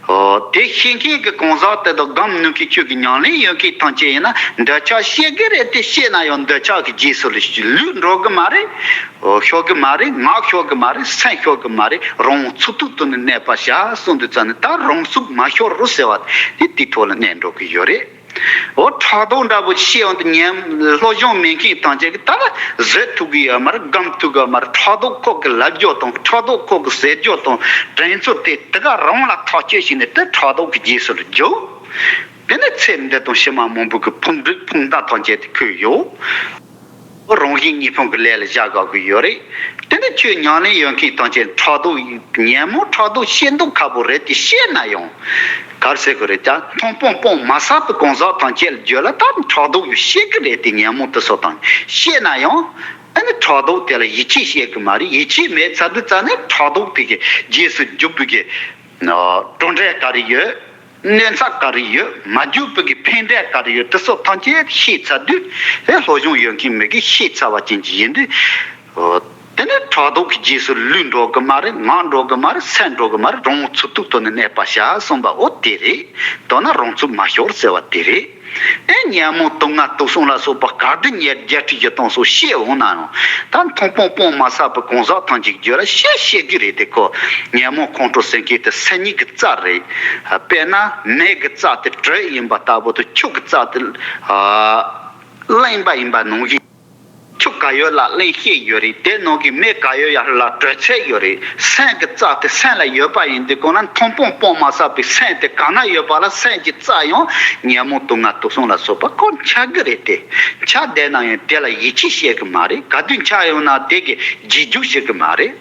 འོ་དེ་ཤེས་མཁན་གྱི་གང་ཟག་དེ་དང་སྒོམ་ནུས་མཁན་ཆོས་ཀྱི་ཉམས་ལེན་ཡོད་མཁན་ཐམས་ཅད་ཡིན་ན་འདོད་ཆགས་སྐྱེ་གི་རེད་དེ། སྐྱེས་ན་ཡང་འདོད་ཆགས་ཀྱི་རྗེས་སུ་ལུས་འགྲོ་གི་མ་རེད། འོ་ཤོར་གི་མ་རེད། ངག་ཤོར་གི་མ་རེད། སེམས་ཤོར་གི་མ་རེད། རང་དབང་ཚུགས་ཐུབ་ཐུབ་ནས་གནས་པ་བྱ་གསུངས་དུས་ཙམ་ནས་ད་རང་ཚུགས་མ་ཤོར་རོ་ཟེར་བ་དེ་དེའི་ཐོག་ལ་གནས་འགྲོ་གི་ཡོད་རེད། འོ་ཕྲག་དོག་འདྲ་པོ་ཤེས་ཡོང་དུས་ཉན་སློབ་སྦྱོང་མེད་མཁན་ཐམས་ཅད་ཀྱིས་ད་ལ་བཟོད་ཐུབ་ཀྱི་ཡོད་མ་རེད། སྒོམ་ཐུབ་ཀྱི་ཡོད་མ་རེད། ཕྲག་དོག་ཁོག་གི་ལབ་རྒྱུ་དང་ཕྲག་དོག་ཁོག་གི་ཟེར་རྒྱུ་དང་དྲན་ཚུལ་དེ་དེ་ག་རང་ལ་ཐག་གཅོད་བྱས་ནས་དེ་ཕྲག་དོག་གི་རྗེས་སུ་རྒྱུག་དེ་ནས་ཚེ་འདི་དང་ཕྱི་མ་མང་པོ་གི་ཕུང་སྒྲིབ་ཕུང་མདའ་ཐམས་ཅད་དེ་ཁུར་ཡོང་། རང་བཞིན་གཉིས་ཕུང་གི་ལས་ལ་བཞག་དགོས་ཀྱི་ཡོད་རེད། དེ་ནི་ཆོས་ཉམས་ལེན་ཡོད་མཁན་ཐམས་ཅད་ཕྲག་དོག་ཉོན་མོངས་ཕྲག་དོག་ཤེས་མདོག་ཁ་པོ་རེད་དེ། ཤེས་ན་ཡང་ག་རེ་ཟེར་དགོས་རེད། ད་མཐོང་སྤང་སྤང་མ་ཟད་པའི་གང་ཟག་ཐམས་ཅད་ལ་རྒྱུད་ལ་ད་ཕྲག་དོག་ཡོད་ཤེས་ཀྱི་རེད་དེ། ཉོན་མོངས་དེ་ཚོ་དང་ཤེས་ན་ཡང་ཨ་ནི་ཕྲག་དོག་དེ་ལ་ཡིད་ཆེས་བྱེད་ཀྱི་མ་རེད། ཡིད་ཆེས་མེད་ཚར་དུས་ཙ་ནས་ཕྲག་དོག་དེ་གི་རྗེས་སུ་འཇུག་པའི་གི་གྲུབ་འབྲས་ག་རེ་ཡོད། གནོད་འཚེ་ག་རེ་ཡོད། མ་འཇུག་པའི་གི་ཕན་འབྲས་ག་རེ་ཡོད། དེ་ཚོ་ཐམས་ཅད་ཤེས་ཚར་དུས་དེ་སློབ་སྦྱོང་ཡོད་མཁན་མི་གིས་ཤེས་ཚར་བ་ཅན་གྱི་ཡིན་དུས། འོ། དེ་ནས་ཕྲག་དོག་གི་རྗེས་སུ་ལུས་འགྲོ་གི་མ་རེད། ངག་འགྲོ་གི་མ་རེད། སེམས་འགྲོ་གི་མ་རེད། རང་དབང་ཚུགས་ཐུབ་ཐུབ་ནས་གནས་པ་བྱ་གསུངས་པ་འོ་དེ་རེད། མདོར་ན་རང་ཚུགས་མ་ཤོར་ཟེར་བ་དེ་རེད། ཨེ་ཉོན་མོངས་དུག་ལྔ་དུག་གསུམ་ལ་སོགས་པ་ག་དུས་ཉེར་བརྒྱད་ཁྲི་བཞི་སྟོང་སོགས་ཤེས་འོང་ན་ཡང་། ད་མཐོང་སྤང་སྤང་མ་ཟད་པའི་གང་ཟག་ཐམས་ཅད་ཀྱི་རྒྱུད་ལ་ཤེས་ཤེས་ཀྱི་རེད་དེ། ཁོ་ཉོན་མོངས་ཁོང་ཁྲོ་ཟེར་མཁན་དེ་སེམས་ཉིད་ཀྱི་རྩ་རེད། དཔེར་ན་མེ་གི་རྩ་དེ་དྲོད་ཡིན་པ་ལྟ་བུ་དང་ཆུ་གི་རྩ་དེ་རླན་པ་ཡིན་པ་ནང་བཞིན། ཆུ་ག་ཡོད་ལ་རླན་གཤེར་ཡོད་རེད། དེ་ནང་གི་མེ་ག་ཡོད་ཡ་ལ་དྲོད་ཚད་ཡོད་རེད། སེམས་ཀྱི་རྩ་དེ་སེམས་ལ་ཡོད་པ་ཡིན་དུས་གང་ལ་མཐོང་སྤང་སྤང་མ་ཟད་པའི་སེམས་དེ་ག་ན་ཡོད་པ་ལ་སེམས་ཀྱི་རྩ་ཡང་ཉོན་མོངས་དུག་ལྔ་དུག་གསུམ་ལ་སོགས་པ་ཁོ་འཆར་གི་རེད་དེ། འཆར་བསྡད་ན་ཡང་དེ་ལ་ཡིད་ཆེས་བྱེད་གི་མ་རེད། ག་དུས་འཆར་ཡོང་ན་དེ་གི་རྗེས་འཇུག་བྱེད་གི་མ་རེད།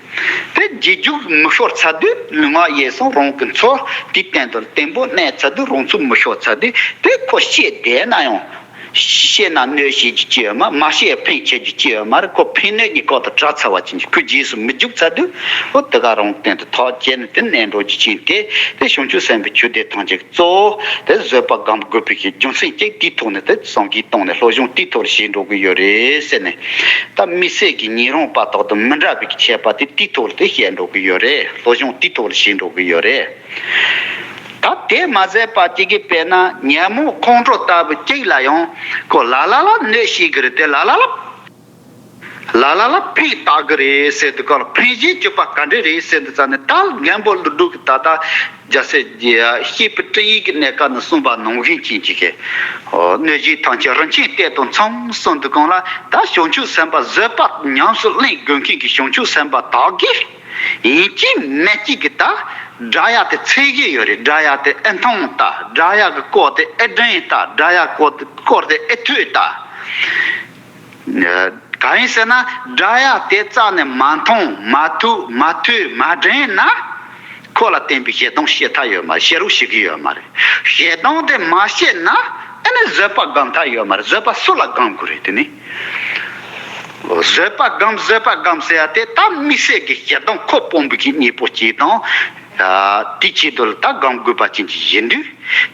དེ་རྗེས་འཇུག་མི་ཤོར་ཚར་དུས་ལུས་ངག་ཡིད་གསུམ་རང་གི་ཚོ་དེ་བརྟན་དང་བརྟན་པོ་གནས་ཚར་དུས་རང་ཚུགས་མི་ཤོར་ཚར་དུས་དེ་ཁོ་ཤེས་བསྡད་ན་ཡང་། ཤེས་ན་གནོད་བྱེད་རྒྱུ་ཅི་ཡོད་མ། མ་ཤེས་ཕན་ཆེ་རྒྱུ་ཅི་ཡོད་མ་རེད། ཁོ་ཕན་གནོད་གཉིས་ཀ་དང་བྲལ་ཚར་བ་ཅན་གྱི་ཁོའི་རྗེས་སུ་མི་འཇུག་ཚར་དུས་འོ་དེ་ག་རང་བརྟན་དུ་ཐག་བཅད་ནས་དེ་གནས་འགྲོ་རྒྱུ་ཅན་དེ། དེ་བྱང་ཆུབ་སེམས་དཔའི་ཆོས་སྡེ་ཐམས་ཅད་ཀྱི་གཙོ་བོ་དེ་བཟོད་པ་སྒོམ་དགོས་པའི་གི་རྒྱུ་མཚན་གཅིག་དེའི་ཐོག་ནས་དེ་བསམ་གྱིས་བཏང་ནས་སློབ་སྦྱོང་དེའི་ཐོག་ལ་བྱེད་འགྲོ་གི་ཡོད་རེད་ཟེར་ནས། ད་དམིགས་བསལ་གྱི་ཉན་རང་པ་དག་དང་མི་འདྲ་བའི་གི་ཁྱད་པར་དེ་དེའི་ཐོག་ལ་དེ་བཤད་འགྲོ་གི་ཡོད་རེད། སློབ་སྦྱོང་དེའི་ཐོག་ལ་བྱེད་འགྲོ་གི་ཡོད་རེད། ད་དེ་མ་ཟད་པ་གཅིག་གིས་དཔེར་ན་ཉོན་མོངས་ཁོང་ཁྲོ་ལྟ་བུ་གཅིག་ལ་ཡང་ཁོ་ལ་ལ་ལ་གནོད་བྱེད་ཀྱི་རེད་དེ། ལ་ལ་ལ་ ལ་ལ་ལ་ཕན་བཏགས་གི་རེད་ཟེར་དུས་སྐབས་ལ་ཕན་བྱེད་གྱུར་པ་ག་འདྲ་རེད་ཟེར་དུས་ཙང་ནས། ད་རྒན་པོ་ཀླུ་སྒྲུབ་ཀྱིས་ད་ལྟ་རྒྱལ་སྲས་བཤེས་པའི་སྤྲིངས་ཡིག་གི་གནས་སྐབས་ནས་གསུངས་པ་ནང་བཞིན་ཅན་གྱི་གནོད་བྱེད་ཐམས་ཅད་རིན་ཆེན་གཏེར་དང་མཚུངས་གསུངས་དུས་སྒང་ལ། ད་བྱང་ཆུབ་སེམས་དཔའ་བཟོད་པ་ཉམས་སུ་ལེན་དགོས་མཁན་གྱི་བྱང་ཆུབ་སེམས་དཔའ་དག་གིས་ཡིན་གཅིག་མིན་གཅིག་གིས་ད་དགྲ་ཡ་དེ་འཚེ་གི་ཡོད་རེད། དགྲ་ཡ་དེ་ཨེ་མཐོང་ལྟ། དགྲ་ཡ་གི་སྐོར་དེ་ཨེ་དྲན་ལྟ། དགྲ་ཡ་སྐོར་དེ་སྐོར་དེ་ཨེ་ཐོས་ལྟ། གང་ཡིན་ཟེར་ན། དགྲ་ཡ་དེ་རྩ་ནས་མ་མཐོང་མ་ཐུག་མ་ཐོས་མ་དྲན་ན། ཁོ་ལ་བརྟེན་པའི་ཞེ་སྡང་སྐྱེ་ཐབས་ཡོད་མ་རེད། སྐྱེ་རོགས་བྱེད་ཀྱི་ཡོད་མ་རེད། ཞེ་སྡང་དེ་མ་སྐྱེས་ན། ཨ་ནི་བཟོད་པ་སྒོམ་ཐབས་ཡོད་མ་རེད། བཟོད་པ་སུ་ལ་སྒོམ་དགོས་རེད། དེ་ནི་བཟོད་པ་སྒོམ་བཟོད་པ་སྒོམ་ཟེར་ཡ་དེ་ད་དམིགས་བསལ་གྱི་ཞེ་སྡང་ཁོ་སྤོང་བའི་གི་གཉེན་པོ་གཅིག་དང་། དེའི་ཆེད་དུ་ལ་ད་སྒོམ་དགོས་པ་ཅན་གྱི་ཡིན་དུས།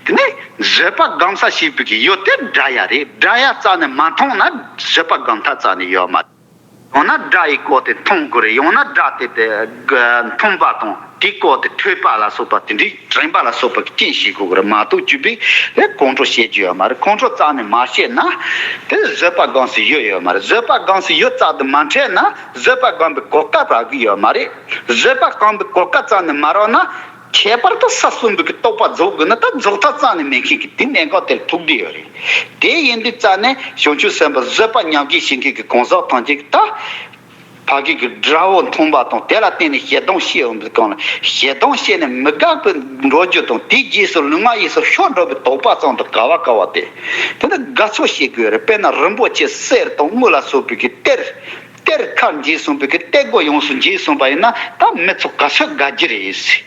དེ་ནས་བཟོད་པ་སྒོམ་ས་བྱེད་པའི་གི་ཡུལ་དེ་དགྲ་ཡ་རེད། དགྲ་ཡ་རྩ་ནས་མ་མཐོང་ན་བཟོད་པ་སྒོམ་ཐབས་རྩ་ནས་ཡོད་མ་རེད། ཡང་ན་དགྲ་ཡི་སྐོར་དེ་མཐོང་དགོས་རེད། ཡང་ན་དགྲ་དེ་དེ་མཐོང་པ་དང་དེའི་སྐོར་དེ་ཐོས་པ་ལ་སོགས་པ་དེ་འདྲའི་དྲན་པ་ལ་སོགས་པ་གི་རྐྱེན་བྱེད་དགོས་ཀྱི་རེད་མ་གཏོགས། བཅོས་པའི་ལས་ཁོང་ཁྲོ་བྱེད་རྒྱུ་ཡོད་མ་རེད། ཁོང་ཁྲོ་རྩ་ནས་མ་སྐྱེས་ན་དེ་བཟོད་པ་སྒོམ་སའི་ཡུལ་ཡོད་མ་རེད། བཟོད་པ་སྒོམ་སའི་ཡུལ་རྩ་དུ་མ་འཕྲད་ན་བཟོད་པ་སྒོམ་པའི་གོ་སྐབས་རག་གི་ཡོད་མ་རེད། བཟོད་པ་སྒོམ་པའི་གོ་སྐབས་རྩ་ནས་མ་རག་ན། ཁྱད་པར་དུ་ས་གསུམ་པའི་གི་རྟོགས་པ་རྫོགས་དགོས་ན་ད་རྫོགས་ཐབས་རྩ་ནས་མེད་མཁན་གྱི་དེ་གནད་འགག་དེར་ཐུག་བསྡད་ཡོད་རེད། དེ་ཡིན་དུས་རྩ་ནས་བྱང་ཆུབ་སེམས་དཔའ་བཟོད་པ་ཉམས་ཀྱིས་བྱེད་མཁན་གྱི་གང་ཟག་ཐམས་ཅད་ཀྱིས་ད་ཕ་གི་གི་དགྲ་བོ་མཐོང་པ་དང་། དེ་ལ་བརྟེན་ནས་ཞེ་སྡང་སྐྱེ་འོང་པའི་སྒང་ལ། ཞེ་སྡང་སྐྱེས་ནས་མི་དགའ་བའི་འགྲོ་རྒྱུ་དང་། དེའི་རྗེས་སུ་ལུས་ངག་ཡིད་གསུམ་ཤོར་འགྲོ་བའི་དོགས་པ་ཙམ་དུ་ག་བ་ག་བ་དེ་དེ་ནི་དགའ་ཚོར་བྱེད་དགོས་རེད། དཔེར་ན་རིན་པོ་ཆེ་གསེར་དང་དངུལ་ལ་སོགས་པའི་གི་གཏེར། གཏེར་ཁ་འབྱེད་སོང་བའི་གི་གཏེར་སྒོ་ཡོངས་སུ་འབྱེད་སོང་བ་ཡིན་ན། ད་མི་ཚོ་ག་ཚོད་དགའ་རྒྱུ་རེད།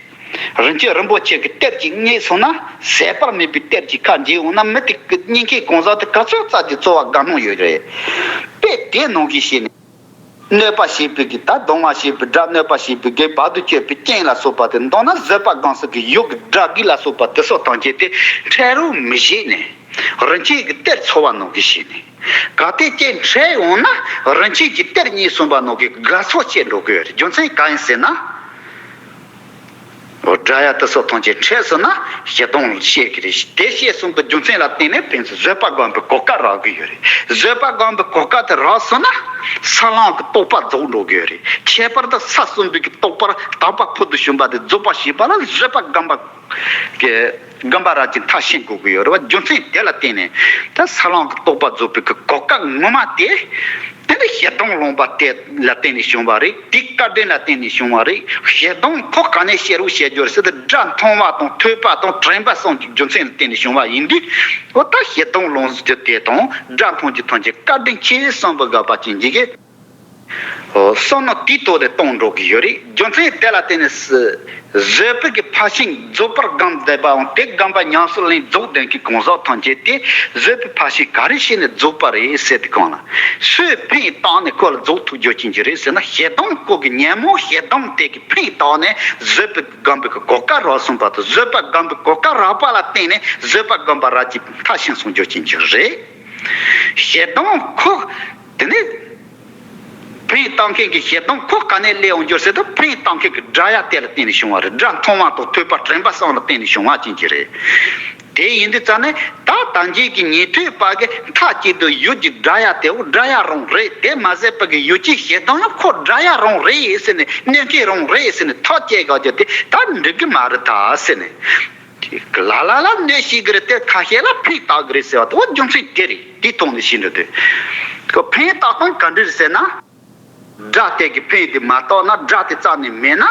རིན་ཆེན་རིན་པོ་ཆེ་གི་གཏེར་གཅིག་རྙེད་སོང་ན། ཟད་པར་མེད་པའི་གཏེར་གཅིག་ཁ་འབྱེད་འོང་ན། མི་དེ་གི་རྙེད་མཁན་གང་ཟག་དེ་ག་ཚོད་ཙམ་གྱི་ཚོར་བ་དགའ་སྣང་ཡོད་རེད། དཔེ་དེ་ནང་བཞིན་བྱས་ནས། གནོད་པ་བྱེད་པའི་གི་ད་སྡང་བ་བྱེད་པའི་དགྲ། གནོད་པ་བྱེད་པའི་གི་བར་དུ་གཅོད་པའི་རྐྱེན་ལ་སོགས་པ་དེ། མདོར་ན་བཟོད་པ་སྒོམ་ས་གི་ཡུལ་གྱི་དགྲ་བགེགས་ལ་སོགས་པ་དེ་ཚོ་ཐམས་ཅད་དེ་འཕྲལ་རུ་མི་བྱེད་ནས། རིན་ཆེན་གྱི་གཏེར་འཚོལ་བ་ནང་བཞིན་བྱས་ནས། གལ་ཏེ་ཁྱེད་འཕྲལ་འོང་ན་རིན་ཆེན་གྱི་གཏེར་རྙེད་སོང་བ་ནང་གི་དགའ་ཚོར་སྐྱེ་འགྲོ་གི་ཡོད་རེད། རྒྱུ་མཚན་གང་ཡིན་ཟེར་ན། དགྲ་ཡ་དེ་ཚོ་ཐམས་ཅད་འཕྲལ་སོང་ན་ཞེ་སྡང་སྐྱེ་གི་རེད། དེ་སྐྱེས་སོང་གི་རྒྱུ་མཚན་ལ་བརྟེན་ནས་ཕན་ཚུན་བཟོད་པ་སྒོམ་པའི་གོ་སྐབས་རག་གི་ཡོད་རེད། བཟོད་པ་སྒོམ་པའི་གོ་སྐབས་དེ་རག་སོང་ན། ས་ལམ་གྱི་རྟོགས་པ་རྫོགས་འགྲོ་གི་ཡོད་རེད། ཁྱད་པར་དུ་ས་གསུམ་པའི་གི་རྟོགས་པར་དག་པ་ཕུལ་དུ་བྱུང་བ་དེ་རྫོགས་པར་བྱེད་པ་ལ་བཟོད་པ་སྒོམ་པ་གི་སྒོམ་པ་ར་གཅིག་མཐར་ཕྱིན་དགོས་ཀྱི་ཡོད་རེད་བ། རྒྱུ་མཚན་དེ་ལ་བརྟེན་ནས་ད་ས་ལམ་གྱི་རྟོགས་པ་རྫོགས་པའི་གི་གོ་སྐབས་ངོ་མ་དེ། དེ་ནི་ཞེ་སྡང་ལངས་པ་དེ་ལ་བརྟེན་ནས་བྱུང་བ་རེད། དེའི་བཀའ་དྲིན་ལ་བརྟེན་ནས་བྱུང་བ་རེད། ཞེ་སྡང་ཁོ་ག་ནས་སྐྱེ་རུང་སྐྱེ་རྒྱུ་རེད་ཟེར་ཏེ། དགྲ་མཐོང་བ་དང་ཐོས་པ་དང་དྲན་པ་གསུམ་གྱི་རྒྱུ་མཚན་ལ་བརྟེན་ནས་བྱུང་བ་ཡིན་དུས། འོ་ད་ཞེ་སྡང་ལངས་རྒྱུ་དེ་དང་དགྲ་མཐོང་རྒྱུ་ཐམས་ཅད་བཀའ་དྲིན་ཆེ་བསམ་པའི་དགག་པ་ཅན་གྱི་གི་བསམ་མནོ་དེའི་ཐོག་ནས་གཏོང་འགྲོ་གི་ཡོད་རེད། རྒྱུ་མཚན་དེ་ལ་བརྟེན་ནས་བཟོད་པའི་གི་ཕར་ཕྱིན་རྫོགས་པར་སྒོམ་བསྡད་པའམ། དེ་སྒོམ་པ་ཉམས་སུ་ལེན་རྫོགས་ལྡན་གྱི་གང་ཟག་ཐམས་ཅད་དེ་བཟོད་པའི་ཕར་ཕྱིན་ག་རེ་བྱས་ནས་རྫོགས་པ་རེད་ཟེར་དུས་སྒང་ལ། སུས་ཕན་བཏགས་ནས་ཁོ་ལ་རྫོགས་ཐུབ་རྒྱུ་ཅན་གྱི་རེད་ཟེར་ན། ཞེ་སྡང་ཁོ་གི་ཉོན་མོངས་ཞེ་སྡང་དེ་གི་ཕན་བཏགས་ནས་བཟོད་པའི་སྒོམ་པའི་གི་གོ་སྐབས་རག་སོང་བ་དང་། བཟོད་པ་སྒོམ་པའི་གོ་སྐབས་རག་པ་ལ་བརྟེན་ནས་བཟོད་པ་སྒོམ་པ་ར་གཅིག་མཐར་ཕྱིན་སོང་རྒྱུ་ཅན་གྱི་རེད། ཞེ་སྡང་ཁོ་དེ་ནི་ཕན་བཏགས་མཁན་གྱི་ཞེ་སྡང་ཁོ་ག་ནས་སླེབས་འོང་རྒྱུ་ཟེར་ན། ཕན་བཏགས་མཁན་གྱི་དགྲ་ཡ་དེ་ལ་བརྟེན་ནས་བྱུང་བ་རེད། དགྲ་མཐོང་བ་དང་ཐོས་པ་དྲན་པ་གསུམ་ལ་བརྟེན་ནས་བྱུང་བ་ཅན་གྱི་རེད། དེ་ཡིན་དུས་ཙང་ནས་ད་ད་གིན་གྱི་ཉན་ཐོས་པ་གི་མཐའ་གཅིག་ཏུ་ཡུལ་གྱི་དགྲ་ཡ་དེ་འོ་དགྲ་ཡ་རང་རེད། དེ་མ་ཟད་པ་གི་ཡུལ་གྱི་ཞེ་སྡང་ཡང་ཁོ་དགྲ་ཡ་རང་རེད་ཟེར་ནས། གནོད་མཁན་རང་རེད་ཟེར་ནས་ཐག་བཅད་དགོས་རྒྱུ་དེ་ད་འགྲིག་གི་མ་རེད་ད་ཟེར་ནས། ལ་ལ་ལ་གནོད་བྱེད་ཀྱི་རེད་དེ། ཁ་ཤས་ལ་ཕན་བཏགས་ཀྱི་རེད་ཟེར་བ་དེ། འོ་རྒྱུ་མཚན་དེ་རེད། དེའི་ཐོག་ནས་ཤེས་འགྲོ་དུས། ཁོ་ཕན་བཏགས་སྟངས་ག་འདྲ་རེད་ཟེར་ན། དགྲ་དེ་གི་ཕན་དེ་མ་བཏགས་ན། དགྲ་དེ་རྩ་ནས་མེད་ན།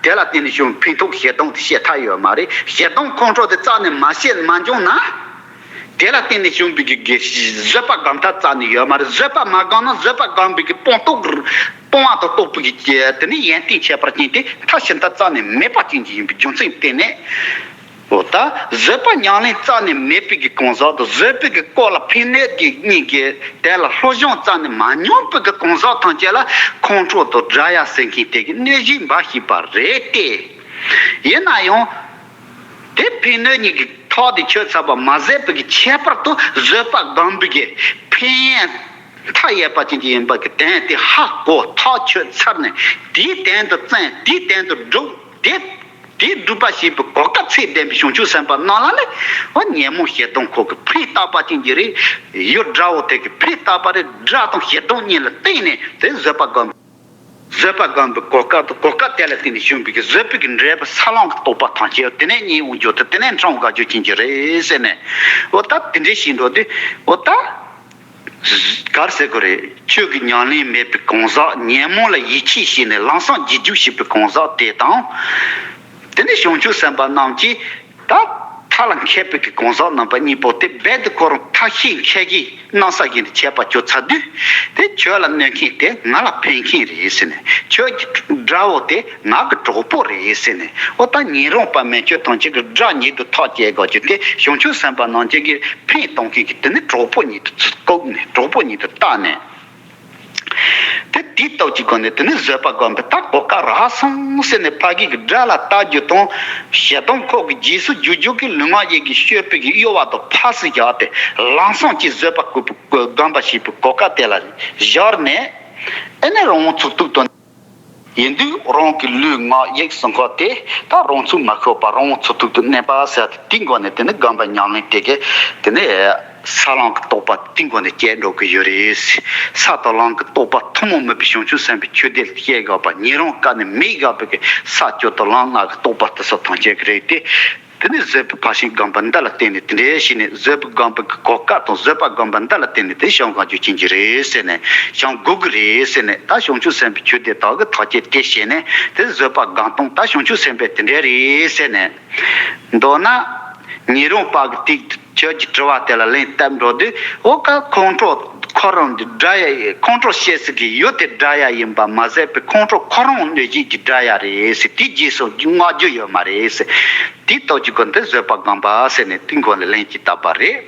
དེ་ལ་བརྟེན་ནས་བྱུང་ཕན་ཐོགས་ཞེ་སྡང་དེ་སྐྱེ་ཐབས་ཡོད་མ་རེད། ཞེ་སྡང་ཁོང་ཁྲོ་དེ་རྩ་ནས་མ་སྐྱེས་མ་འབྱུང་ན། དེ་ལ་བརྟེན་ནས་བྱུང་བའི་གི་གི་བཟོད་པ་སྒོམ་ཐབས་རྩ་ནས་ཡོད་མ་རེད། བཟོད་པ་མ་སྒོམ་ན་བཟོད་པ་སྒོམ་པའི་གི་སྤོང་རྟོགས། སྤོང་བ་དང་རྟོགས་པའི་གི་དེ་ནི་ཡོན་ཏན་ཁྱད་པར་ཅན་དེ་མཐར་ཕྱིན་ཐབས་རྩ་ནས་མེད་པ་ཅན་གྱི་ཡིན་པའི་རྒྱུ་མཚན་བརྟེན་ནས། འོ་ད་བཟོད་པ་ཉམས་ལེན་རྩ་ནས་མེད་པའི་གི་གང་ཟག་དང་། བཟོད་པའི་གི་སྐོར་ལ་ཕན་གནོད་ཀྱི་གཉིས་ཀྱི་དེ་ལ་སློབ་སྦྱོང་རྩ་ནས་མ་མྱོང་བའི་གི་གང་ཟག་ཐམས་ཅད་ལ་ཁོང་ཁྲོ་དང་དགྲ་ཡ་ཟེར་མཁན་དེ་གི་གནོད་གཞི་འབའ་ཞིག་པ་རེད་དེ། ཡིན་ན་ཡང་དེ་ཕན་གནོད་གཉིས་ཀྱི་ཐག་དེ་ཆོད་ཚར་བ་མ་ཟད་པའི་གི་ཁྱད་པར་དུ་བཟོད་པ་སྒོམ་པའི་གི་ཕན་ཡོན་མཐའ་ཡས་པ་ཅན་གྱི་ཡིན་པ་གི་དོན་དེ་ཧ་གོ་ཐག་ཆོད་ཚར་ནས། དེའི་དོན་དུ་བརྩོན། དེའི་དོན་དུ་སྒྲུབ། དེ་ དེ་སྒྲུབ་པ་བྱེད་པའི་གོ་སྐབས་ཚད་ལྡན་པའི་བྱང་ཆུབ་སེམས་དཔའ་རྣམས་ལ་ནི། འོ་ཉོན་མོངས་ཞེ་སྡང་ཁོག་གི་ཕན་བཏགས་པ་ཅན་གྱི་རེད། ཡུལ་དགྲ་བོ་དེ་གི་ཕན་བཏགས་པ་རེད། དགྲ་དང་ཞེ་སྡང་གཉིས་ལ་བརྟེན་ནས་དེ་བཟོད་པ་སྒོམ། བཟོད་པ་སྒོམ་པའི་གོ་སྐབས་དང་གོ་སྐབས་དེ་ལ་བརྟེན་ནས་བྱུང་བའི་གི་བཟོད་པའི་གི་འབྲས་བུ་ས་ལམ་གྱི་རྟོགས་པ་ཐམས་ཅད་དེ་ནས་རྙེད་འོང་རྒྱུ་དང་དེ་ནས་འཕྲང་འགག་རྒྱུ་ཅན་གྱི་རེད་ཟེར་ནས། འོ་ད་དེ་འདྲའི་ཞིག་འགྲོ་དུས་འོ་ད། ག་རེ་ཟེར་དགོས་རེད། ཆོས་ཀྱི་ཉམས་ལེན་མེད་པའི་གང་ཟག་ཉོན་མོངས་ལ་ཡིད་ཆེས་བྱས་ནས་ལམ་སང་རྗེས་འཇུག་བྱེད་པའི་གང་ཟག་དེ་དང་། དེ་ནས་བྱང་ཆུབ་སེམས་དཔའ་རྣམས་ཀྱིས་ད་མཐའ་ལ་མཁས་པའི་གི་གང་ཟག་རྣམ་པ་གཉིས་པོ་དེ་རྦད་དེ་ཁོ་རང་ཐབས་ཤེས་མཁས་གི་སྣང་ས་བཞིན་དུ་བྱས་པ་བཅོ་ཚར་དུས། དེ་ཁྱོད་ལ་གནོད་མཁན་དེ་ང་ལ་ཕན་མཁན་རེད་ཟེར་ནས། ཁྱོད་ཀྱི་དགྲ་བོ་དེ་ང་གི་གྲོགས་པོ་རེད་ཟེར་ནས། འོ་ད་ཉན་རང་དཔའ་མེད་ཁྱོད་ཐམས་ཅད་ཀྱི་དགྲ་ཉིད་དུ་ཐག་བཅད་དགོས་ཀྱི་དེ་བྱང་ཆུབ་སེམས་དཔའ་རྣམས་ཀྱི་གི་ཕན་གཏོང་མཁན་གྱི་དེ་ནི་གྲོགས་པོ་ཉིད་དུ་བཀུག་ནས་གྲོགས་པོ་ཉིད་དུ་བལྟ་ནས། དེ་དེའི་སྟོབས་ཀྱི་སྒོ་ནས་དེ་ནི་བཟོད་པ་སྒོམ་པའི་ད་གོ་སྐབས་རག་སོང་ཟེར་ནས་ཕ་གི་གི་དགྲ་ལ་ལྟ་རྒྱུ་དང་། ཞེ་སྡང་ཁོག་གི་རྗེས་སུ་འཇུག་རྒྱུ་གི་ལུས་ངག་ཡིད་ཀྱི་སྤྱོད་པའི་གི་གཡོ་བ་དང་ཕར་སུ་བཞག་སྟེ་ལམ་སང་ཅིག་བཟོད་པ་བཀོད་པའི་སྒོམ་པ་བྱེད་པའི་གོ་སྐབས་དེ་ལ་སྦྱར་ནས། ཨེ་ནས་རང་དབང་ཚུགས་ཐུབ་དོན། ཡིན་དུས་རང་གི་ལུས་ངག་ཡིད་གསུམ་ཀ་དེ་ད་རང་ཚུགས་མ་ཁོག་པ་རང་དབང་ཚུགས་ཐུབ་ཏུ་གནས་པ་ཟེར་ཏེ་དེའི་སྒོ་ནས་དེ་ནི་སྒོམ་པ་ཉམས་ལེན་དེ་གས་དེ་ནི་ས་ལམ་གྱི་རྟོགས་པ་དེའི་སྒོ་ནས་སྐྱེ་འགྲོ་གི་ཡོད་རེད། ས་དང་ལམ་གྱི་རྟོགས་པ་ཐུན་མོང་མིན་པའི་བྱང་ཆུབ་སེམས་དཔའི་ཆོས་དེ་ལ་སྐྱེ་དགོས་པ་ཉན་རང་དཀའ་ནས་མི་དགའ་བའི་གི་ས་བཅུ་དང་ལམ་ལྔ་གི་རྟོགས་པ་དེ་ཚོ་ཐམས་ཅད་ཀྱི་རེད་དེ། དེ་ནས་བཟོད་པའི་ཕར་ཕྱིན་སྒོམ་པ་འདི་ལ་བརྟེན་ནས་དེ་འདྲའི་ཞིག་ནས་བཟོད་པའི་སྒོམ་པའི་གོ་སྐབས་དང་བཟོད་པ་སྒོམ་པ་འདི་ལ་བརྟེན་ནས་དེ་བྱང་གང་རྒྱུ་ཅན་གྱི་རེད་ཟེར་ནས་བྱང་དགོས་ཀྱི་རེད་ཟེར་ནས་ད་བྱང་ཆུབ་སེམས་དཔའི་ཆོས་དེ་དག་གི་ཐག་བཅད་དེ་བྱས་ནས་དེ་བཟོད་པ་སྒོམ་སྟངས་ད་བྱང་ཆུབ་སེམས་དཔའི་དེ་འདྲའི་རེད་ཟེར་ནས་མདོར་ན་ཉན་རང་དཔའ་གི་ཏིག་ཁྱོད་ཀྱི་དྲི་བ་དེ་ལ་ལན་བཏབ་འགྲོ་དུས་འོ་ཀ་ཁོང་ཁྲོ་ཁོ་རང་འདི་དགྲ་ཡ་ཡིན། ཁོང་ཁྲོ་སྐྱེ་སྲིད་ཀྱི་ཡུལ་དེ་དགྲ་ཡ་ཡིན་པ་མ་ཟད་པའི་ཁོང་ཁྲོ་ཁོ་རང་གནོད་བྱེད་ཀྱི་དགྲ་ཡ་རེད་ཟེར་དེའི་རྗེས་སུ་མངག་རྒྱུ་ཡོད་མ་རེད་ཟེར། དེའི་སྟོབས་ཀྱི་སྒོ་ནས་བཟོད་པ་སྒོམ་པ་ཟེར་ནས་དེའི་སྒོ་ནས་ལན་གཅིག་བཏབ་པ་རེད།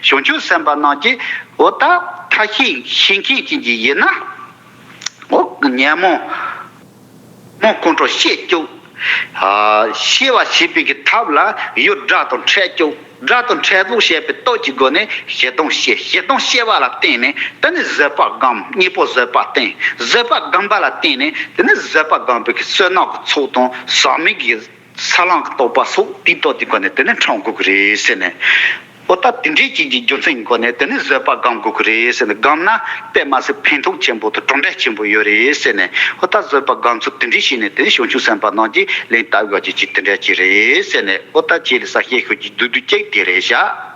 བྱང་ཆུབ་སེམས་དཔའ་རྣམས་ཀྱིས་འོ་ད་ཐབས་ཤེས་ཤེས་མཁན་ཅན་གྱི་ཡིན་ན། འོ་ཉོན་མོངས་མོངས་ཁོང་ཁྲོ་སྐྱེ་བཅུག་ཨ་སྐྱེ་བ་སྐྱེད་པའི་གི་ཐབས་ལ་ཡུལ་དགྲ་དང་འཕྲད་བཅུག་དགྲ་དང་འཕྲད་ལུགས་བཤད་པའི་སྟོབས་ཀྱི་སྒོ་ནས་ཞེ་སྡང་སྐྱེ། ཞེ་སྡང་སྐྱེ་བ་ལ་བརྟེན་ནས་དེ་ནི་བཟོད་པ་སྒོམ། གཉིས་པོ་བཟོད་པ་བསྟེན། བཟོད་པ་སྒོམ་པ་ལ་བརྟེན་ནས་དེ་ནི་བཟོད་པ་སྒོམ་པའི་གི་བསོད་ནམས་ཀྱི་ཚོགས་དང་ཟག་མེད་ཀྱི་ས་ལམ་གྱི་རྟོགས་པ་སོགས་དེའི་སྟོབས་ཀྱི་སྒོ་ནས་དེ་ནི་འཕྲང་དགོས་ཀྱི་རེད་ཟེར་ནས། འོ་ད་དེ་འདྲའི་ཅིག་གི་རྒྱུ་མཚན་གྱི་སྒོ་ནས་དེ་ནི་བཟོད་པ་སྒོམ་དགོས་ཀྱི་རེད་ཟེར་ནས་སྒོམ་ན་དཔེ་མ་སྲིད་ཕན་ཐོགས་ཆེན་པོ་དང་གྲུབ་འབྲས་ཆེན་པོ་ཡོད་རེད་ཟེར་ནས། འོ་ད་བཟོད་པ་སྒོམ་ཚུལ་དེ་འདྲའི་བྱས་ནས་དེ་ནི་བྱང་ཆུབ་སེམས་དཔའ་རྣམས་ཀྱིས་ལན་བཏབ་དགོས་ཀྱི་ཅིག་དེ་འདྲ་ཅིག་རེད་ཟེར་ནས། འོ་ད་ཁྱེད་ལ་ས་སྐྱེས་ཤོད་ཀྱི་བསྡུས་བསྡུས་ཅིག་དེ་རེད་བཞག་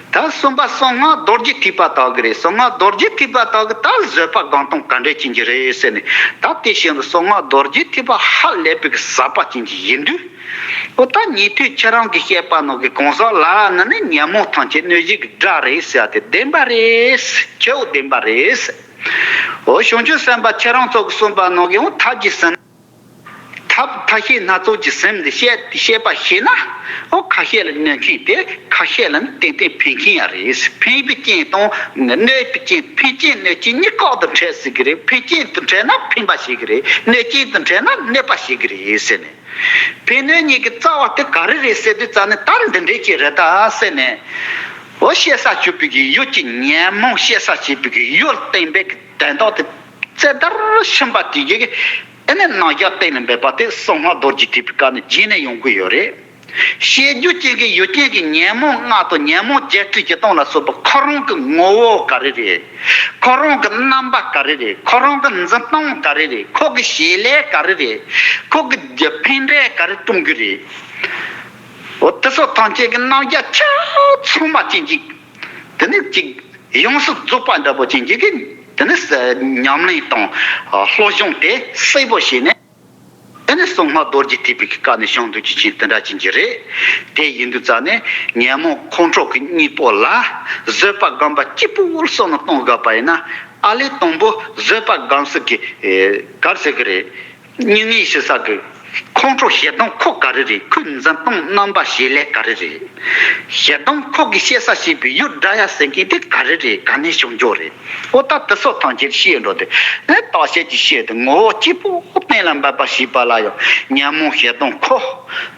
ད་གསུམ་པ་གསང་སྔགས་རྡོ་རྗེ་ཐེག་པ་དག་གི་རེད། གསང་སྔགས་རྡོ་རྗེ་ཐེག་པ་དག་གི་ད་བཟོད་པ་སྒོམ་སྟངས་ག་འདྲས་ཅན་གྱི་རེད་ཟེར་ནས། ད་དེ་བཞིན་དུ་གསང་སྔགས་རྡོ་རྗེ་ཐེག་པ་ཧ་ལས་པའི་གི་ཟབ་པ་ཅན་གྱི་ཡིན་དུས། འོ་ད་ཉན་ཐོས་ཁྱེད་རང་གི་བཤད་པ་ནང་གི་གང་ཟག་ལ་ནི་ནི་ཉོན་མོངས་ཐམས་ཅད་གནོད་བྱེད་ཀྱི་དགྲ་རེད་ཟེར་ཏེ་བདེན་པ་རེད། ཁྱོད་བདེན་པ་རེད། འོ་བྱང་ཆུབ་སེམས་དཔའ་ཁྱེད་རང་ཚོ་གི་གསུངས་པ་ནང་གི་འོ་ཐབས་ཀྱིས་ཟིན། ཐབས་ཐབས་ཤེས་སྣ་ཚོགས་ཀྱིས་ཟིན་ཏེ་བཤད་བཤད་པ་ཤེས་ན། འོ་ཁ་ཤས་ལ་གནོད་མཁན་དེ་ཁ་ཤས་ལ་ནི་ཏན་ཏན་ཕན་མཁན་ཡང་རེད། ཕན་པའི་རྐྱེན་དང་གནོད་པའི་རྐྱེན། ཕན་རྐྱེན་གནོད་རྐྱེན་གཉིས་ཀ་དང་འཕྲད་སྲིད་ཀྱི་རེད། ཕན་རྐྱེན་དང་འཕྲད་ན་ཕན་པ་བྱེད་ཀྱི་རེད། གནོད་རྐྱེན་དང་འཕྲད་ན་གནོད་པ་བྱེད་ཀྱི་རེད་ཟེར་ནས། ཕན་གནོད་གཉིས་ཀྱི་རྩ་བ་དེ་ག་རེ་རེད་ཟེར་དུས་ཙམ་ནས་ད་འདི་འདྲས་ཅིག་རེད་ད་ཟེར་ནས། འོ་སྐྱེ་ས་བཅུག་པའི་གི་ཡུལ་གྱི་ཉོན་མོངས་སྐྱེ་ས་བྱེད་པའི་གི་ཡུལ་བསྟན་པའི་གི་དོན་དག་དེ་རྩེ་ལྟར་ཕྱིན་པ་དེ་གི་ཨེ་ནས་རྣམ་གཞག་གཏན་ལ་འབེབས་པ་དེ་གསང་སྔགས་རྡོ་རྗེ་ཐེག་པའི་སྐབས་ནས་རྗེས་ནས་ཡོང་གི་ཡོད་རེད། སྐྱེ་རྒྱུ་ཅན་གྱི་ཡུལ་ཅན་གྱི་ཉོན་མོངས་ལྔ་དང་ཉོན་མོངས་བརྒྱད་ཁྲི་བཞི་སྟོང་ལ་སོགས་པ་ཁོ་རང་གི་ངོ་བོ་ག་རེ་རེད། ཁོ་རང་གི་རྣམ་པ་ག་རེ་རེད། ཁོ་རང་གི་འཛིན་སྟངས་ག་རེ་རེད། ཁོ་གི་བྱེད་ལས་ག་རེ་རེད། ཁོ་གི་ཕན་འབྲས་ག་རེ་སྐྲུན་གི་རེད། འོ་དེ་ཚོ་ཐམས་ཅད་ཀྱི་རྣམ་གཞག་ཆ་ཚང་བ་ཅན་གྱི་དེ་ནི་ཅིག་ཡོངས་སུ་རྫོགས་པ་འདྲ་པོ་ཅན་གྱི་གི་དེ་ནི་ཉམས་ལེན་དང་སློབ་སྦྱོང་དེ་གསལ་པོ་བྱས་ནས། དེ་ནི་གསང་སྔགས་རྡོ་རྗེ་ཐེག་པའི་སྐབས་ནས་བྱུང་འདུག་ཅི་ཕྱིན་དེ་འདྲ་ཅན་གྱི་རེད། དེ་ཡིན་དུས་ཙང་ནས་ཉོན་མོངས་ཁོང་ཁྲོ་གི་གཉིས་པོ་ལ་བཟོད་པ་སྒོམ་པ་གཅིག་པུ་བསམ་བློ་གཏོང་དགོས་པ་ཡིན་ན། ཨ་ལས་དང་པོ་བཟོད་པ་སྒོམ་ས་གི་ག་རེ་ཟེར་གི་རེད། སྙིང་ནས་ཞི་ས་གི་ཁོང་ཁྲོ་ཞེ་སྡང་ཁོ་ག་རེ་རེད། ཁོའི་འཛིན་སྟངས་རྣམ་པ་བྱེད་ལས་ག་རེ་རེད། ཞེ་སྡང་ཁོ་གི་སྐྱེ་ས་བྱེད་པའི་ཡུལ་དགྲ་ཡ་ཟེར་མཁན་དེ་ག་རེ་རེད། ག་ནས་བྱུང་རྒྱུ་རེད། འོ་ད་དེ་ཚོ་ཐམས་ཅད་ཤེས་འགྲོ་དེ། ཨེ་བརྟག་དཔྱད་ཀྱི་ཤེས་དེ་ངོ་བོ་གཅིག་པུ་གཏན་ལ་འབེབས་པ་ཞིག་པ་ལ་ཡང་ཉོན་མོངས་ཞེ་སྡང་ཁོ་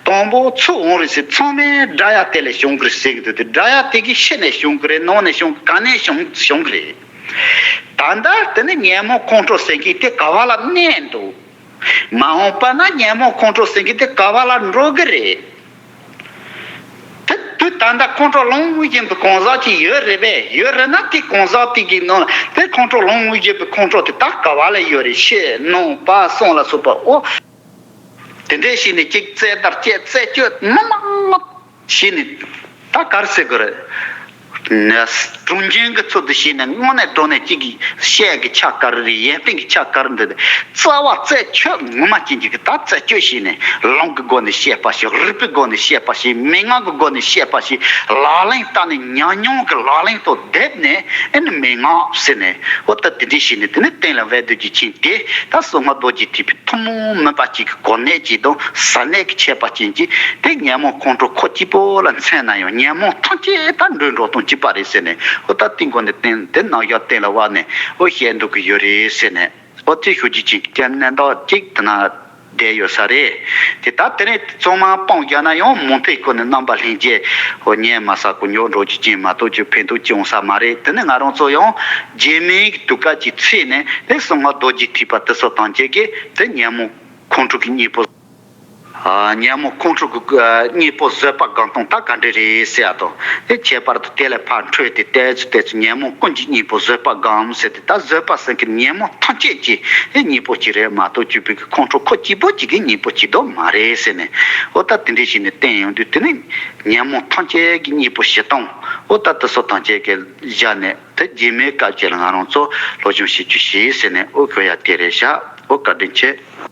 དང་པོ་ཚུར་འོང་རེད་ཟེར། ཚང་མས་དགྲ་ཡ་དེ་ལས་བྱུང་གི་རེད་ཟེར་གི་འདུག་དེ། དགྲ་ཡ་དེ་གི་ཕྱི་ནས་བྱུང་གི་རེད། ནང་ནས་བྱུང་གི་ག་ནས་བྱུང་བྱུང་གི་རེད། ད་ལྟ་དེ་ནི་ཉོན་མོངས་ཁོང་ཁྲོ་ཟེར་མཁན་དེ་ག་བ་ལ་གནས་འདུག་མ་འོངས་པ་ན་ཉོན་མོངས་ཁོང་ཁྲོ་ཟེར་གྱི་དེ་ག་བ་ལ་འགྲོ་གི་རེད། དེ་དུས་ད་ལྟ་ཁོང་ཁྲོ་ལངས་བཞིན་པའི་གང་ཟག་ཅིག་ཡོད་རེད་པས། ཡོད་རེད་ན་དེ་གང་ཟག་དེ་གི་ནང་དེ་ཁོང་ཁྲོ་ལངས་བཞིན་པའི་ཁོང་ཁྲོ་དེ་ད་ག་བ་ལ་ཡོད་རེད། ཤེས་ནང་པ་སོང་ལ་སོགས་པ་ཨོ། དེ་འདྲས་བྱས་ནས་གཅིག་རྩེད་དར་བཅད་རྩད་གཅོད་མི་མང་བྱས་ནས་ད་ག་རེ་ཟེར་དགོས་རེད། གྲུང་ཆེན་གྱི་ཚུལ་དུ་བྱས་ནས་དངོས་གནས་དྲང་གནས་གཅིག་གི་བཤད་ཀྱི་ཆ་ག་རེ་རེད། ཡོན་ཏན་གྱི་ཆ་ག་རེ་འདུག་རྩ་བ་རྩད་གཅོད་ངོ་མ་ཅན་གྱི་ད་རྩད་གཅོད་བྱས་ནས་ལུང་གི་སྒོ་ནས་བཤད་པ་ཞིག་རིགས་པའི་སྒོ་ནས་བཤད་པ་ཞིག་མན་ངག་གི་སྒོ་ནས་བཤད་པ་ཞིག་ལག་ལེན་བསྟར་ནས་ཉམས་མྱོང་གི་ལག་ལེན་དུ་བསྡེབས་ནས་ཨེ་ནི་མན་ངག་ཟེར་ནས་ཨོ་ད་དེ་འདྲས་བྱས་ནས་དེ་ནས་གཏན་ལ་དབབ་སྡོད་རྒྱུ་ཅན་དེ་ད་གསང་སྔགས་རྡོ་རྗེ་ཐེག་པའི་ཐུན་མོང་མིན་པ་གཅིག་གི་གོ་གནས་ཀྱི་དང་ཟབ་གནད་ཀྱི་ཁྱད་པར་ཅན་གྱི་དེ་ཉོན་མོངས་ཁོང་ཁྲོ་ཁོ་གཅིག་པོ་ལ་མཚོན་ན་ཡང་ཉོན་མོངས་ཐམས་ཅད་ད་འགྲོ་འགྲོ་སྟངས་གཅིག་པ་རེད་ཟེར་ནས་ཨོ་ད་དེ་མགོ་ནས་བསྟན་དེ་རྣམ་གཞག་གཏན་ལ་དབབ་ནས་ཨོ་བཤད་འདུག་གི་ཡོད་རེད་ཟེར་ནས་ཨོ་དེ་ཞུ་རྒྱུ་ཅན་གྱི་གནད་འགག་གཅིག་དེ་ན་བསྡད་ཡོད་ས་རེད། དེ་ད་དེ་རིང་ཚང་མ་སྤང་བཞག་ན་ཡང་མུ་མཐུད་ཁོ་ནས་རྣམ་པ་ལྷན་རྒྱས་ཨོ་ཉན་མ་ས་ཁོ་ཉོ་འགྲོ་རྒྱུ་ཅན་མ་གཏོགས་ཀྱི་ཕན་ཐོགས་ཅི་ཡོང་ས་མ་རེད། དེ་ནས་ང་རང་ཚོ་ཡང་རྗེས་མའི་དུས་སྐབས་ཀྱི་ཚེ་ནས་དེ་གསང་སྔགས་རྡོ་རྗེ་ཐེག་པ་དེ་ཚོ་དང་བཅས་ཀྱི་དེ་ཉོན་མོངས་ཁོང་ཁྲོ་གི་གཉེན་པོ། ཨ། ཉོན་མོངས་ཁོང་ཁྲོ་གི་ཨ་གཉེན་པོ་བཟོད་པ་སྒོམ་སྟངས་ད་ག་འདྲ་རེད་ཟེར་ཡ་དང་། དེ་ཁྱད་པར་དུ་དེ་ལས་ཕར་འཕྲོས་ཏེ་ཏོག་ཙམ་ཏོག་ཙམ་ཉོན་མོངས་ཀུན་གྱི་གཉེན་པོ་བཟོད་པ་སྒོམ་ཟེར་ཏེ་ད་བཟོད་པ་ཟེར་མཁན་ཉོན་མོངས་ཐམས་ཅད་ཀྱི་དེ་གཉེན་པོ་ཅིག་རེད་མ་གཏོགས་བཅོས་པའི་གི་ཁོང་ཁྲོ་ཁོ་གཅིག་པོ་གཅིག་གི་གཉེན་པོ་གཅིག་དོ་མ་རེད་ཟེར་ནས་ཨོ་ད་དེ་འདྲ་ཞིག་ནས་བསྟན་ཡོང་དུས་དེ་ནི་ཉོན་མོངས་ཐམས་ཅད་ཀྱི་གཉེན་པོ་བྱེད་སྟངས་ཨོ་ད་དེ་ཚོ་ཐམས་ཅད་ཀྱི་བཞག་ནས་དེ་རྗེས་མའི་སྐབས་ཅིག་ལ་ང་རང་ཚོ་སློབ་སྦྱོང་བྱེད་རྒྱུ་ཞིག་ཟེར་ནས་ཨོ་གོ་ཡ་དེ་རེད་ཤག་ཨོ་བཀའ་དྲིན་ཆེ།